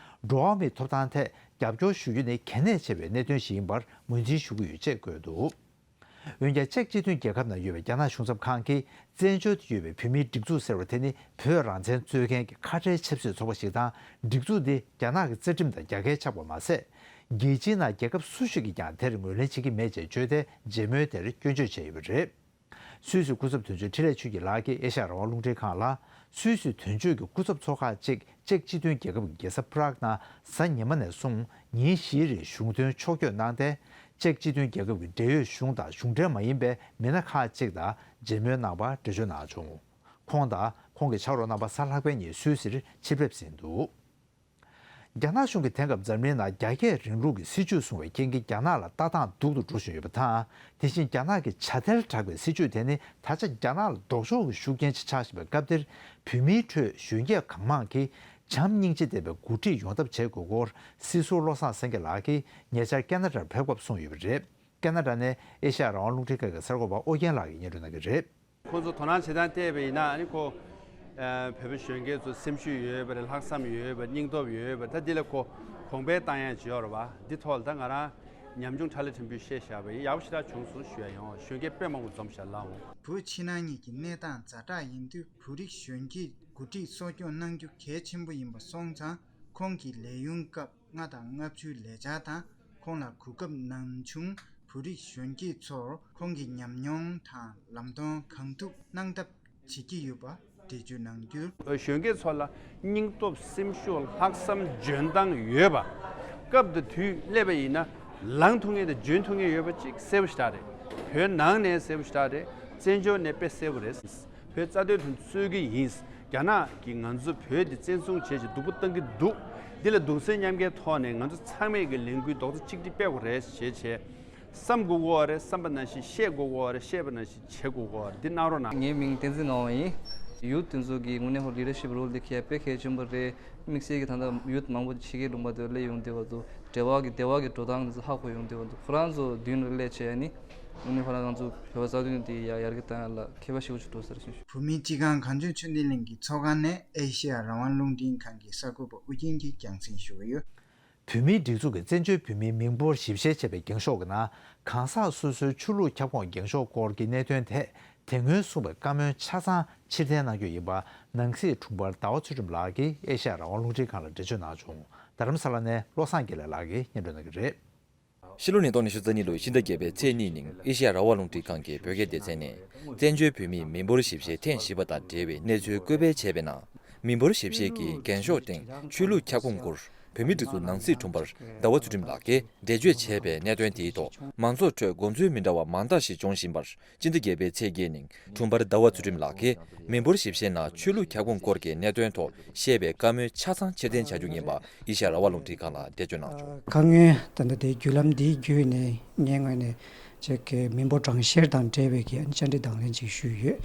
འགྲོ་བ་མིའི་ཐོབ་ཐང་ཐད་རྒྱབ་སྐྱོར་ཞུ་རྒྱུ་ནི་གལ་གནད་ཆེ་བའི་གནད་དོན་ཞིག་ཡིན་པར་ངོས་འཛིན་ཞུ་གི་ཡོད་ཅེས་བཀོད་འདུག། འོན་ཀྱང་ཅེཀ་སྤྱི་མཐུན་རྒྱལ་ཁབ་ནང་ཡོད་པའི་རྒྱ་ནག་གཞུང་ཚབ་ཁང་གིས་བཙན་བྱོལ་དུ་ཡོད་པའི་བོད་མིའི་སྒྲིག་འཛུགས་ཟེར་བ་དེ་ནི་བོད་རང་བཙན་རྩོད་མཁན་གྱི་ཁ་བྲལ་ཆབ་སྲིད་ཚོགས་པ་ཞིག་དང་། སྒྲིག་འཛུགས་འདི་རྒྱ་ནག་གི་རྩ་ཁྲིམས་དང་རྒྱ་སྐད་ཆགས་པ་མ་ཟད། རྒྱལ་སྤྱིའི་ནང་རྒྱལ་ཁབ་སུ་ཞིག་གིས་ཀྱང་དེར་ངོས་ལེན་བྱེད་ཀྱི་མེད་ཅེས་བརྗོད་དེ་མཇལ་མོལ་དེར་སྐྱོན་བརྗོད་བྱས་ཡོད་པ་རེད། སུད་སི་སྐུ་ཚབ་དོན་གཅོད་འཕྲིན་ལས་ཆོས་སྐྱིད་ལགས་ཀྱིས་ཨེ་ཤ་ཡ་རང་དབང་རླུང་འཕྲིན་ཁང་ལ། སུད་སི་དོན་གཅོད་ཀྱི་སྐུ་ཚབ་ཚོགས་ཁག་ཅིག་ཅེཀ་སྤྱི་མཐུན་རྒྱལ་ཁབ་ཀྱི་རྒྱལ་ས་པ་རག་ནང་གཟའ་ཉི་མ་ནས་བཟུང་ཉིན་བཞིའི་རིང་གཞུང་དོན་ཕྱོགས་བསྐྱོད་གནང་སྟེ། ཅེཀ་སྤྱི་མཐུན་རྒྱལ་ཁབ་ཀྱི་འབྲེལ་ཡོད་གཞུང་དང་གཞུང་འབྲེལ་མ་ཡིན་པའི་མི་སྣ་ཁག་ཅིག་དང་མཇལ་མོལ་གནང་བར་འགྲེལ་བརྗོད་གནང་བྱུང་། ཁོང་དང་ཁོང་གི་ཕྱག་རོགས་རྣམ་པ་གཟའ་ལྷག་པའི་ཉིན་སུད་སིར་ཆིབས་ཕེབས་ཟིན་འདུག། རྒྱ་ནག་གཞུང་གིས་དེང་སྐབས་འཛམ་གླིང་ནང་རྒྱ་སྐྱེད་རིང་ལུགས་ཀྱི་སྲིད་བྱུས་བཟུང་བའི་རྐྱེན་གྱིས་རྒྱ་ནག་ལ་ལྟ་སྟངས་སྡུག་ཏུ་འགྲོ་བཞིན་ཡོད་པ་དང་། དེ་བཞིན་རྒྱ་ནག་གི་བྱ་ཐལ་དྲགས་པའི་སྲིད་བྱུས་དེ་ནི་ད་ཆ་རྒྱ་ནག་ལ་ལྡོག་ཕྱོགས་ཀྱི་ཤུགས་རྐྱེན་ཅིག་ཆགས་བཞིན་པའི་སྐབས་འདིར། བོད་མིའི་ཁྲོད་གཞོན་སྐྱེས་གང་མང་གིས་བྱམས་སྙིང་རྗེ་ལྡན་པའི་འགོ་ཁྲིད་ཡོང་ཐབས་བྱེད་དགོས་སྐོར་སྲིད་ཟུར་བློ་བཟང་སེང་གེ་ལགས་ཀྱིས་ཉེ་ཆར་ཁེ་ན་ཌར་ཕེབས་སྐབས་གསུངས་ཡོད་པ་རེད། ཁེ་ན་ཌ་ནས་ཨེ་ཤ་ཡ་རང་དབང་རླུང་འཕྲིན་ཁང་གི་གསར་འགོད་པ་ཨོ་རྒྱན་ལགས་ཀྱིས་སྙན་སྒྲོན་གནང་གི་རེད། ཁོང་ཚོ་དོ་སྣང་བྱེད་སྟངས་བལྟས་པ་ཡིན་ན། ཨ་ནི་ཁོ་ཨ་བོད་པ་གཞོན་སྐྱེས་ཚོ་སེམས་ཤུགས་ཡོད་པ་རེད། ལྷག་བསམ་ཡོད་པ། སྙིང་སྟོབས་ཡོད་པ། ད་འདི་ལ་ཁོ་གོང་འཕེལ་བཏང་ཡ་ཅིག་ཡོད་རེད་བ། འདི་ཐོག་ལ་ད་ང་རང་ཉམ་ཆུང་ཁྲ་ལ་ཕྲན་བུ་བཤད་བཞག་པ་ཡིན། ཡག་པོ་ཞེ་དྲག་བྱུང་སོང་ཞུ་ཡ་ཡོང་། གཞོན་སྐྱེས་དཔེ་མང་པོ་འཛོམས་ཤག་ལ་འོང་། བོད་ཕྱི་ནང་གཉིས་ཀྱི་གནས་སྟངས་ཛ་དྲག་ཡིན་དུས། བོད་རིགས་གཞོན་སྐྱེས་འགོ་ཁྲིད་གསོ་སྐྱོང་གནང་རྒྱུ་གལ་ཆེན་པོ་ཡིན་པ་སོང་ཙང་། ཁོང་གི་ལས་ཡུན་སྐབས་ལྔ་དང་ལྔ་བཅུའི་ལས་འཆར་དང་། ཁོང་ལ་གོ་སྐབས་ནམ་བྱུང་བོད་རིགས་གཞོན་སྐྱེས་ཚོར་ཁོང་གི་ཉམས་མྱོང་དང་ལམ་སྟོན་གང་ཐུབ་གནང་ཐབས་བྱེད་ཀྱི་ཡོད་པ་འགྲེལ་བརྗོད་གནང་རྒྱུ། གཞོན་སྐྱེས་ཚོ་ལ་སྙིང་སྟོབས་སེམས་ཤུགས་ལྷག་བསམ་འཇོན་ཐང་ཡོད་པ། སྐབས་དང་དུས་སླེབས་པ་ཡིན་ན་ལངས་ཐུབ་མཁན་དང་འཇོན་ཐུབ་མཁན་ཡོད་པ་ཅིག་གསལ་པོ་ཞེ་དྲག་རེད། བོད་ནང་ནས་གསལ་པོ་ཞེ་དྲག་རེད། བཙན་བྱོལ་ནས་དཔེ་གསལ་པོ་རེད། བོད་རྩ་དོན་དུ་རྩོད་ཀྱི་ཡིན། རྒྱ་ནག་གིས་ང་ཚོ་བོད་འདི་བཙན་བཟུང་བྱས་ཤིང་སྡུག་པོ་བཏང་གི་འདུག། འདི་ལ་གདུང་སེམས་མཉམ་སྐྱེད་ཐོག་ནས་ང་ཚོ་ཚང་མས་ཀྱི་ལས་འགུལ་རྡོག་རྩ་གཅིག་སྒྲིལ་སྤེལ་དགོས་རེད་ཞེས་བྱས། བསམ་དགོས་ཀྱི་ཡོད་རེད། བསམ་པ་ནང་བཞིན་བཤད་དགོས་ཀྱི་ཡོད་རེད། བཤད་པ་ནང་བཞིན་བྱེད་དགོས་ཀྱི་ཡོད་རེད། འདི་གནང་རོགས་གནང་། ངའི་མིང་བསྟན་འཛིན་ངག་དབང་ཡིན། ཡུཐ་དེ་ཚོ་གི་དངོས་གནས་ཧོ་leadership role་དེ་འཁྱེར་ཡ་དཔེ་གལ་ཆེན་པོ་རེད། དམིགས་བསལ་གྱི་ད་ལྟ་ཡུཐ་མང་པོ་ཕྱི་རྒྱལ་ལུང་པ་དེར་སླེབས་ཡོང་དུས་བར་དུ་འབྲེལ་བ་གི་འབྲེལ་བ་གི་འགྲོ་སྟངས་དེ་ཚོ་ཧ་གོ་ཡོང་དུས་བར་དུ་ཁོ་རང་ཚོ་མདུན་ལ་སླེབས་བྱས་ནི་དངོས་གནས་ཁོ་རང་ང་ཚོ་བོད་པ་རྩ་དོན་དེ་ཡར་ཡར་རྒྱས་བཏང་ཡ་ལ་མཁས་པ་ཞེ་པོ་ཅིག་འགྲོ་ས་རེད་བཞིན་ཞུ། བོད་མིའི་སྤྱི་ཁང་གངས་ལྗོངས་ཆོས་ལྡན་གླིང་གི་ཚོགས་ཁང་ནས་ཨེ་ཤེ་ཡ་རང་དབང་རླུང་འཕྲིན་ཁང་གི་གསར་འགོད་པ་ཨུ་རྒྱན་གྱིས་རྒྱང་སྲིང་ཞུ་གི་ཡོད། བོད་མིའི་སྒྲིག་འཛུགས་ཀྱིས་བཙན་བྱོལ་བོད་མིའི་མི་འབོར་ཞིབ་བཤེར་བྱས་པའི་འགེངས་ཤོག་གི་ནང་གང་ཟག་སོ་སོའི་ཆོས་ལུགས་ཁྱབ་ཁོངས་འགེངས་ཤོག་སྐོར་གྱི་གནད་དོན་ཐད་དེ་སྔོན་གསུངས་པའི་བཀའ་མོལ་ཆ་ཚང་ཕྱིར་འཐེན་གནང་རྒྱུ་ཡིན་པ་ནང་སྲིད་དྲུང་འཕར་ཟླ་བ་ཚུལ་ཁྲིམས་ལགས་ཀྱིས་ཨེ་ཤ་ཡ་རང་དབང་རླུང་འཕྲིན་ཁང་ལ་འགྲེལ་བརྗོད་གནང་བྱུང་། རྡ་རམ་ས་ལ་ནས་བློ་བཟང་དགེ་ལེགས་ལགས་ཀྱིས་སྙན་སྒྲོན་གནང་གི་རེད། ཕྱི་ལོ་ཉིས་སྟོང་ཉི་ཤུ་རྩ་གཉིས་ལོའི་ཕྱི་ཟླ་བརྒྱད་པའི་ཚེས་གཉིས་ཉིན་ཨེ་ཤེ་ཡ་རང་དབང་རླུང་འཕྲིན་ཁང་གི་བོད་སྐད་སྡེ་ཚན་ནས་བཙན་བྱོལ་བོད་མིའི་མི་འབོར་ཞིབ་བཤེར་ཐེངས་བཞི་པ་དང་འབྲེལ་བའི་གནས་ཚུལ་བཀོད་སྤེལ་བྱས་པའི་ནང་། མི་འབོར་ཞིབ་བཤེར་གྱི་འགེངས་ཤོག་སྟེང་ཆོས་ལུགས་ཁྱབ་ཁོངས་སྐོར་བོད་མིའི་སྒྲིག་འཛུགས་ནང་སྲིད་དྲུང་འཕར་ཟླ་བ་ཚུལ་ཁྲིམས་ལགས་ཀྱིས་འགྲེལ་བརྗོད་བྱས་པའི་གནད་དོན་དེའི་ཐོག་མང་ཚོགས་ཁྲོད་དགོངས་ཚུལ་མི་འདྲ་བ་མང་དག་ཞིག་འབྱུང་བཞིན་པར། སྤྱི་ཟླ་བརྒྱད་པའི་ཚེས་བརྒྱད་ཉིན་དྲུང་འཕར་ཟླ་བ་ཚུལ་ཁྲིམས་ལགས་ཀྱིས་མི་འབོར་ཞིབ་བཤེར་ནང་ཆོས་ལུགས་ཁྱབ་ཁོངས་སྐོར་གྱི་གནད་དོན་ཐོག་བཤད་པའི་བཀའ་མོལ་ཆ་ཚང་ཕྱིར་འཐེན་བྱ་རྒྱུ་ཡིན་པ་ཨེ་ཤ་ཡ་རང་དབང་རླུང་འཕྲིན་ཁང་ལ་འགྲེལ་བརྗོད་གནང་བྱུང་། ཁ་སྔོན་ད་ལྟ་དེའི་བརྒྱུད་ལམ་འདིའི་བརྒྱུད་ནས་ངའི་ངོས་ནས་ཅིག་གི་མི་འབོར་གྲངས་བཤེར་དང་འབྲེལ་བའི་གི་བཅར་འདྲི་དང་ལེན་ཅིག་ཞུས་ཡོད།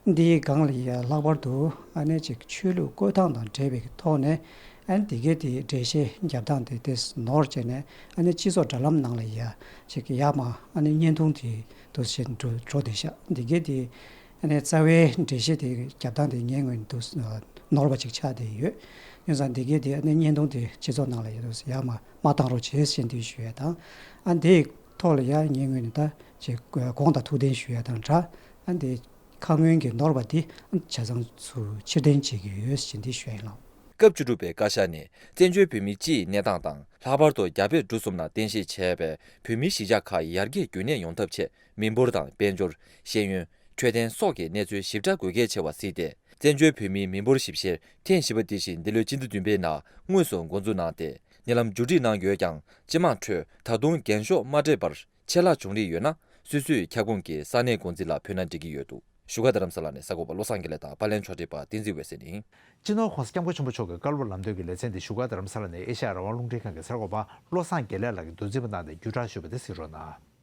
འདིའི་སྒང་ལ་ཡ་ལྷག་པར་དུ་ཨ་ནི་ཅིག་ཆོས་ལུགས་བཀོད་སྟངས་དང་འབྲེལ་བའི་ཐོག་ནས་ཨ་ནི་དེ་གའི་དེ་འགྲེལ་བཤད་རྒྱབ་སྟངས་དེ་དེ་ནོར་བྱས་ནས་ཨ་ནི་སྤྱི་ཚོགས་དྲ་ལམ་ནང་ལ་ཡ་ཅིག་ཡར་མར་ཨ་ནི་བརྙན་ཐུང་དེ་འདུག་བྱས་འགྲོ་འགྲོ་བསྡད་ཤག་འདི་གའི་དེ་ཨ་ནི་རྩ་བའི་འགྲེལ་བཤད་དེ་རྒྱབ་སྟངས་དེ་ངའི་ངོས་ནས་འདུག་ནོར་བ་ཅིག་ཆགས་བསྡད་ཡོད། ཡིན་ཙང་འདི་གའི་དེ་ཨ་ནི་བརྙན་ཐུང་དེ་སྤྱི་ཚོགས་ནང་ལ་ཡ་འདུག་ཡར་མར་མ་བཏང་རོགས་བྱེད་ཟེར་འདི་ཞུ་ཡ་དང་ཨ་འདིའི་ཐོག་ལ་ཡ་ངའི་ངོས་ནས་ད་ཅིག་དགོངས་དང་ཐུགས་བདེན་ཞུ་ཡ་དང་སྦྲགས་ཨ་འདི། ཁ་སྔོན་གྱི་ནོར་བ་དེ་ཆ་ཚང་ཚུར་ཕྱིར་འཐེན་བྱེད་ཀྱི་ཡོད་ཅེས་འདི་ཞུ་ཡིན་ལགས། སྐབས་བཅུ་དྲུག་པའི་བཀའ་ཤག་ནས་བཙན་བྱོལ་བོད་མིའི་སྤྱིའི་གནས་སྟངས་དང་ལྷག་པར་དུ་རྒྱ་བོད་འབྲུག་གསུམ་ནང་རྟེན་གཞི་བྱས་པའི་བོད་མིའི་གཞིས་ཆགས་ཁག་ཡར་རྒྱས་རྒྱུན་གནས་ཡོང་ཐབས་ཆེད་མི་འབོར་དང་དཔལ་འབྱོར། ཤེས་ཡོན། འཕྲོད་བསྟེན་སོགས་ཀྱི་གནས་ཚུལ་ཞིབ་ཕྲ་དགོས་གལ་ཆེ་བ་གཟིགས་ཏེ། བཙན་བྱོལ་བོད་མིའི་མི་འབོར་ཞིབ་བཤེར་ཐེངས་བཞི་པ་འདི་བཞིན་འདི་ལོའི་སྤྱི་ཟླ་བདུན་པའི་ནང་དངོས་སུ་འགོ་འཛུགས་གནང་སྟེ། ཉེ་ལམ་མཇུག་སྒྲིལ་གནང་ཡོད་ཀྱང་སྤྱི་དམངས་ཁྲོད་ད་དུང་འགེངས་ཤོག་མ་སྤྲད་པར། ཆད་ལྷག་བྱུང་རིགས་ཡོད་ན་སོ་སོའི་ཁྱབ་ཁོངས་ཀྱི་ས་གནས་འགོ་འཛིན་ལ་ཕུལ་ན་འགྲིག་གི་ཡོད་འདུག་བཞུགས་སྒར་རྡ་རམ་ས་ལ་ནས་གསར་འགོད་པ་བློ་བཟང་དགེ་ལེགས་དང་པར་ལེན་ཕྱོགས་སྒྲིག་པ་བསྟན་འཛིན་འོད་ཟེར་ཡིན། སྤྱི་ནོར་༸གོང་ས་༸སྐྱབས་མགོན་ཆེན་པོ་མཆོག་གི་བཀའ་སློབ་ལམ་སྟོན་གྱི་ལེ་ཚན་འདི་བཞུགས་སྒར་རྡ་རམ་ས་ལ་ནས་ཨེ་ཤ་ཡ་རང་དབང་རླུང་འཕྲིན་ཁང་གི་གསར་འགོད་པ་བློ་བཟང་དགེ་ལེགས་ལགས་ཀྱིས་མདོ་འཛིན་པ་གནང་སྟེ་བརྒྱུད་བསྒྲགས་ཞུས་པ་དེ་གཟིགས་རོགས་གནང་།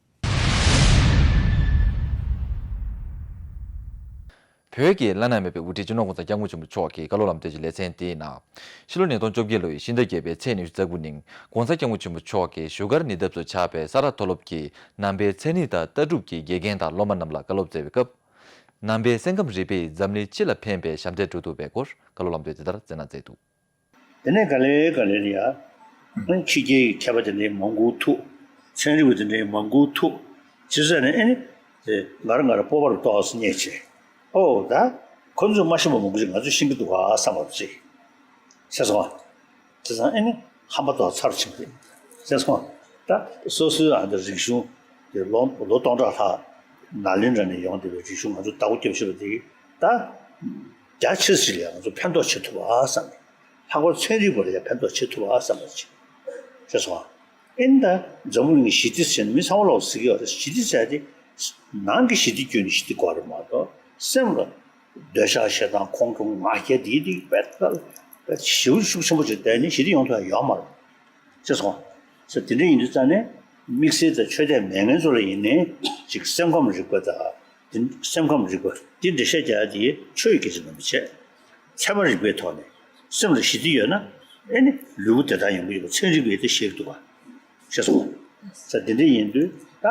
བོད་ཀྱི་བླ་ན་མེད་པའི་དབུ་ཁྲིད་སྤྱི་ནོར་༸གོང་ས་༸སྐྱབས་མགོན་ཆེན་པོ་མཆོག་གི་བཀའ་སློབ་ལམ་སྟོན་གྱི་ལེ་ཚན་དེའི་ནང་། ཕྱི་ལོ་ཉིས་སྟོང་བཅོ་བརྒྱད་ལོའི་ཕྱི་ཟླ་བརྒྱད་པའི་ཚེས་ཉི་ཤུ་རྩ་དགུ་ཉིན་༸གོང་ས་༸སྐྱབས་མགོན་ཆེན་པོ་མཆོག་གིས་བཞུགས་སྒར་ཉེ་འདབས་སུ་ཆགས་པའི་ས་རཱ་མཐོ་སློབ་ཀྱི་ནང་པའི་མཚན་ཉིད་དང་ལྟ་གྲུབ་ཀྱི་དགེ་རྒན་དང་སློབ་མ་རྣམས་ལ་བཀའ་སློབ་སྩལ་བའི་སྐབས། ནང་པའི་སེམས་ཁམས་རིག་པས་འཛམ་གླིང་སྤྱི་ལ་ཕན་པའི་ཞབས་འདེགས་སྒྲུབ་ཐུབ་པའི་སྐོར་བཀའ་སློབ་ལམ་སྟོན་དེ་ལྟར་སྩལ་གནང་མཛད་འདུག་དེ་ནས་ག་ལེ་ག་ལེ་ཡ། ཕྱི་རྒྱལ་གྱི་མཁས་པ་དེ་འདྲའི་མང་པོ་ཐུག་ཚན་རིག་པ་དེ་འདྲའི་མང་པོ་ཐུག་ཅི་ཟེར་ནས་ཨེ་ནི། དེ་ང་རང་ང་རང་སྤོབས་པ་རུ་ཏོག་ཙམ་རྙེད་བྱས། ཨོ་ད། ཁོ་ཚོས་མ་ཤེས་པ་མང་པོ་ཅིག་ང་ཚོས་ཤེས་ཀྱི་འདུག་ག་བསམ་པ་རུ་ཅིག་ཤེས་སོང་ང་། བྱས་ཙང་ཨེ་ནི། ཧམ་པ་ཏོག་ཚ་རུ་ཕྱིན་པ་རེད། ཤེས་སོང་ང་། ད་སོ་སོའི་ཨ་ད་རིག་གཞུང་དེ་ལོ་ལོ་སྟོང་ཕྲག་ལྷག་ནཱ་ལེནྡྲ་ནས་ཡོང་བསྡད་པའི་རིག་གཞུང་ང་ཚོ་བདག་པོ་རྒྱབ་བཞིན་པ་དེ་ད། རྒྱ་ཆེ་ཙམ་ལ་ང་ཚོ་ཕན་ཐོགས་བྱེད་ཐུབ་པ་བསམ་ནས། ལྷག་པར་ཚན་རིག་པ་ལ་ཡང་ཕན་ཐོགས་བྱེད་ཐུབ་པ་བསམ་པ་ཅིག་ཤེས་སོང་ང་། ཨེ་ནི་ད་འཛམ་བུ་གླིང་གི་ཞི་བདེ་ཟེར་ནས་མི་ཚང་མ་ལོག་ཟེར་གྱི་ཡོད་རེད། ཞི་བདེ་ཟེར་ཏེ་ནང་གི་ཞི་བདེ་བརྒྱུད་ནས་ཞི་བདེ་དགོས་རེད་མ་གཏོགས་སེམས་ལ་འདོད་ཆགས་ཞེ་སྡང་ཁོང་ཁྲོ་ང་རྒྱལ་དེའི་དེ་བས་ད་ཞེ་པོ་ཤུགས་ཆེན་པོ་ཅིག་བསྡད་ནས་ཞི་བདེ་ཡོང་ཐུབ་ཡ་ཡོད་མ་རེད། ཤེས་སོང་ང་། ས་དེ་འདྲ་ཡིན་དུས་ཙང་ནས་དམིགས་བསལ་དང་ཆོས་དད་མེད་མཁན་ཚོ་ལ་ཡིན་ནའི་ཅིག་སེམས་ཁམས་རིག་པ་དང་དེ་སེམས་ཁམས་རིག་པ་དེ་འགྲེལ་བཤད་རྒྱག་ཡ་དེ་ཆོས་ཡི་སྐད་ཆ་མིན་པ་བྱས། ཚད་མ་རིག་པའི་ཐོག་ནས་སེམས་ལ་ཞི་བདེ་ཡོད་ན་ཨེ་ནི་ལུས་པོ་བདེ་ཐང་ཡོང་གི་ཡོད་པ་ཚན་རིག་པས་དེ་བཤད་ཀྱི་འདུག་ག་ཤེས་སོང་ང་། ས་དེ་འདྲ་ཡིན་དུས་ད་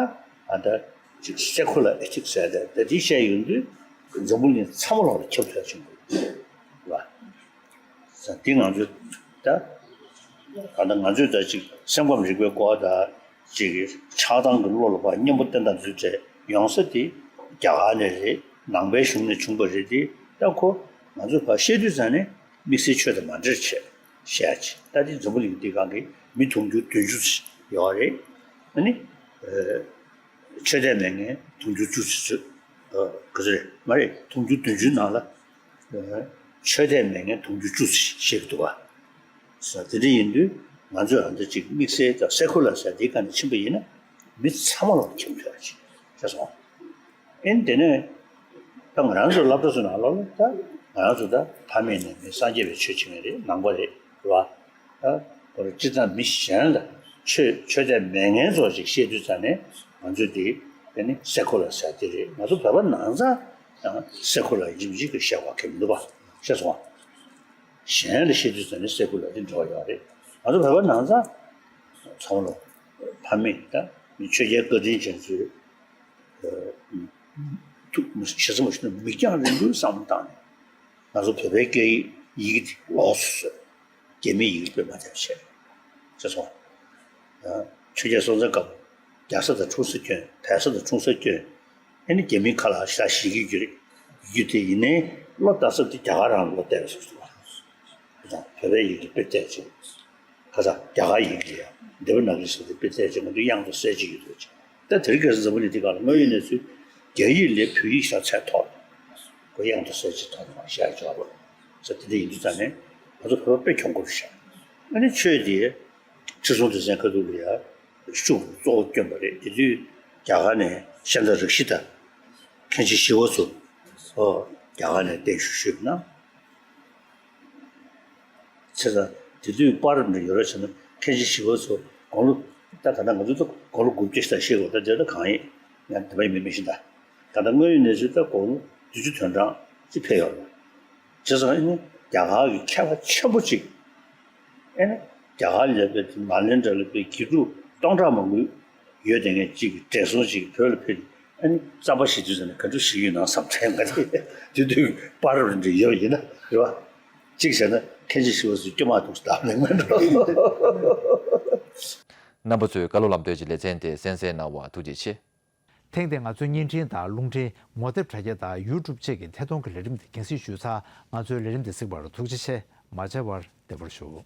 ཨ་ད་ཅིག་སེ་ཁུ་ལར་ཨེ་ཐིག་ཟེར་ཏེ་ད་དེ་བཤད་ཡོང་དུས་འཛམ་བུ་གླིང་ཚང་མ་ལོག་ལ་ཁྱབ་ཐུབ་ཡ་བྱུང་གི་རེད་བ། ས་འདི་ང་ཚོས་ད། ད་ལྟ་ང་ཚོས་ད་ཅིག་སེམས་ཁམས་རིག་པའི་སྐོར་ད་ཅིག་ཆགས་སྡང་གི་བློ་ལ་ཕར་གཉེན་པོ་བསྟེན་སྟངས་འཛུལ་བྱས་ཡོང་ས་དེ་རྒྱ་གར་ནས་རེད། ནང་པའི་གཞུང་ནས་བྱུང་བ་རེད་དེ་ད་ཁོ་ང་ཚོས་ཕར་བཤད་དུས་ཙང་ནས་དམིགས་བསལ་ཆོས་དང་མ་འབྲེལ་བྱས་བཤད་ཡ་ཅིག་ད་དེ་འཛམ་བུ་གླིང་འདི་སྒང་གི་མི་དུང་ཕྱུར་བདུན་ཅུ་ཡོད་རེད། ཨ་ནི། ཆོས་དད་མེད་མཁན་དུང་ཕྱུར་བཅུ་ཙམ་ཡོད། ག་ཚོད་རེད་མ་རེད་དུང་ཕྱུར་བདུན་ཅུའི་ནང་ལ། ཆོས་དད་མེད་མཁན་དུང་ཕྱུར་བཅུ་ཞིག་འདུག་ག་ས་དེ་འདྲ་ཡིན་དུས་ང་ཚོས་ཨ་འདྲ་ཅིག་དམིགས་བསལ་དང་སེ་ཁུ་ལར་ཟེར་དེའི་སྒང་ནས་ཕྱིན་པ་ཡིན་ན་མི་ཚང་མ་ལ་ཁྱབ་ཐུབ་ཡ་ཅིག་ཤེས་སོང་། ཨེ་ནི་དེ་ནས་ད་ང་རང་ཚོའི་སློབ་གྲྭ་ཚོའི་ནང་ལོགས་ལ་ད་ང་རང་ཚོ་ད་ཕ་མེས་ནས་མེས་སངས་རྒྱས་པའི་ཆོས་བྱེད་མཁན་རེད། ནང་པ་རེད་རེད་བ། ད་ཁོ་རང་སྤྱིར་བཏང་མི་གཞན་ལ་ཆོས་ཆོས་དད་མེད་མཁན་ཚོ་ཞིག་བཤད་དུས་ཙང་ནས་ང་ཚོས་དེ་དེ་ནི་སེ་ཁུ་ལར་ཟེར་དེ་རེད། ང་ཚོ་བོད་པ་ནང་ཚང་ དང་སེ་ཁུ་ལ་ཡིན་གཅིག་གི་བཤད་པ་གལ་མི་འདུག་པ། ཤེས་སོང་ང་། གཞན་ལ་བཤད་དུས་ཙམ་ནས་སེ་ཁུ་ལ་དེ་འགྲོ་ཡོད་རེད། ང་ཚོ་བོད་པ་ནང་ཚང་ཚང་མ་ལ་ཕ་མེས་དང་མི་ཆོས་རྒྱལ་བཀའ་དྲིན་ཅན་ཚོའི་ཐུགས་ཞེ་ས་མ་ཞུ་ན་མིག་རྒྱང་རིང་པོའི་བསམ་བློ་བཏང་ནས་ང་ཚོ་བོད་པའི་སྐད་ཡིག་དེ་ལོགས་སུ་བཟོས། རྒྱ་མིའི་ཡི་གེ་དཔེ་མ་བཏབ་བྱས། ཅེས་སོ། ཆོས་རྒྱལ་སྲོང་བཙན་སྒམ་པོ་རྒྱ་བཟའ་དང་འཁྲུངས་ས་སྐྱོན། བལ་བཟའ་དང་འཁྲུངས་ས་སྐྱོན། ཨ་ནི་རྒྱ་མིའི་ཁ་ལ་ཞེ་དྲག་ཤེས་ཀྱི་རྒྱུ་རེད། རྒྱུ་དེ་ཡིན་ནའི་བློ་བཏང་ས་དེ་རྒྱ་གར་རང་ལ་བློ་གཏད་པ་ཞིག་འདུག་བ། བོད་པའི་ཡི་གེ་དཔེ་བལྟས་ཚེ། ཁ་སང་རྒྱ་གར་ཡི་གེ་ཡང་འདི་པ་ནང་གི་ཞིག་དེ་དཔེ་བལྟས་ཚེ་ང་ཚོ་དབྱངས་དང་གསལ་བྱེད་ཡོད་འདུག་ཅེས། ད་དེ་རིང་ཁ་སང་འཛམ་བུ་གླིང་འདི་སྒང་ལ་དངོས་ཡོད་གནས་ཚུལ་རྒྱ་ཡིག་ལས་བོད་ཡིག་ཤ་ཚད་མཐོ་རེད། ཁོ་དབྱངས་དང་གསལ་བྱེད་མཐོ་ནས་མ་བཤད་ཆོག་པ། ས་དེ་འདྲ་ཡིན་དུས་ཙང་ནས་ང་ཚོ་བོད་པ་དཔེ་གྱོང་གུད་རེད་ཤག་ཨ་ནི་ཆོས་དེ་ཁྲི་སྲོང་ལྡེ་བཙན་ཁ་ཐུག་ལ་ཡ་ཤུགས་གཙོ་བོ་བསྐྱོན་པ་རེད། དེ་དུས་རྒྱ་གར་ནས་ཤཱནྟ་རཀྵི་ཏ་མཁན་ཆེན་ཞི་བ་འཚོ་ཨོ་རྒྱ་གར་ནས་བརྟན་བཞུགས་ཞུས་པ་ན། བྱས་ཙང་དེ་དུས་པར་འདྲ་ཡོད་ར་བྱས་ན་མཁན་ཆེན་ཞི་བ་འཚོ་དགུང་ལོ། ད་ད་ལྟ་ང་ཚོ་ད་དགུང་ལོ་དགུ་བརྒྱ་ཞིག་ད་ཤེས་དགོས། ད་དེ་ད་གང་ཡིན་ཡང་དེ་པ་ཡིན་མིན་མི་ཤེས་ད། ད་ལྟ་དངོས་ཡོད་གནས་ཚུལ་ད་དགུང་ལོ་བདུན་ཅུ་དོན་གྲངས་ཅིག་ཕེབས་ཡོད་རེད། བྱས་ཙང་ཨ་ནི་རྒྱ་གར་གྱི་མཁས་པ་ཆེན་པོ་ཅིག་ཨ་ནི་རྒྱ་གར་ལ་ཡོད་པའི་ནཱ་ལེནྡྲ་ལ་ཡོད་པའི་དགེ་ཕྲུག་སྟོང་ཕྲག་མང་པོ་ཡོད་དེ་ངས་ཅིག་གི་བགྲེས་སོང་ཅིག་བོད་ལ་ཕེབས། ཨ་ནི་རྩམ་པ་བཞེས་དུས་ཙམ་ནས་ག་འདྲ་བཞེས་ཀྱི་ཡོད་ན་བསམ་དྲན། ང་དེ་དེ་དུས་པར་རེ་འདྲ་ཡོད་ཡིན་ན་རེད་བ། གཅིག་བྱས་ན་མཁན་ཆེན་ཞི་བ་འཚོ་སྐྱོ་མ་ཐུག་སྟབས་ལེགས་མེད་འགྲོ། རྣམ་པ་ཚོས་བཀའ་སློབ་ལམ་སྟོན་གྱི་ལེ་ཚན་དེ་གསན་གཟིགས་གནང་བར་ཐུགས་རྗེ་ཆེ། ཐེངས་འདིའི་ང་ཚོའི་བརྙན་འཕྲིན་དང་རླུང་འཕྲིན་ངོ་དེབ་དྲ་རྒྱ་དང་ཡུ་ཊུབ་བཅས་ཀྱི་ཐད་གཏོང་གི་ལས་རིམ་དེ་རྒྱང་སྲིང་ཞུས་ཚར། ང་ཚོའི་ལས་རིམ་དེ་གཟིགས་པར་ཐུགས་རྗེ་ཆེ། མ་མཇལ་བར་བདེ་པོར་བཞུགས།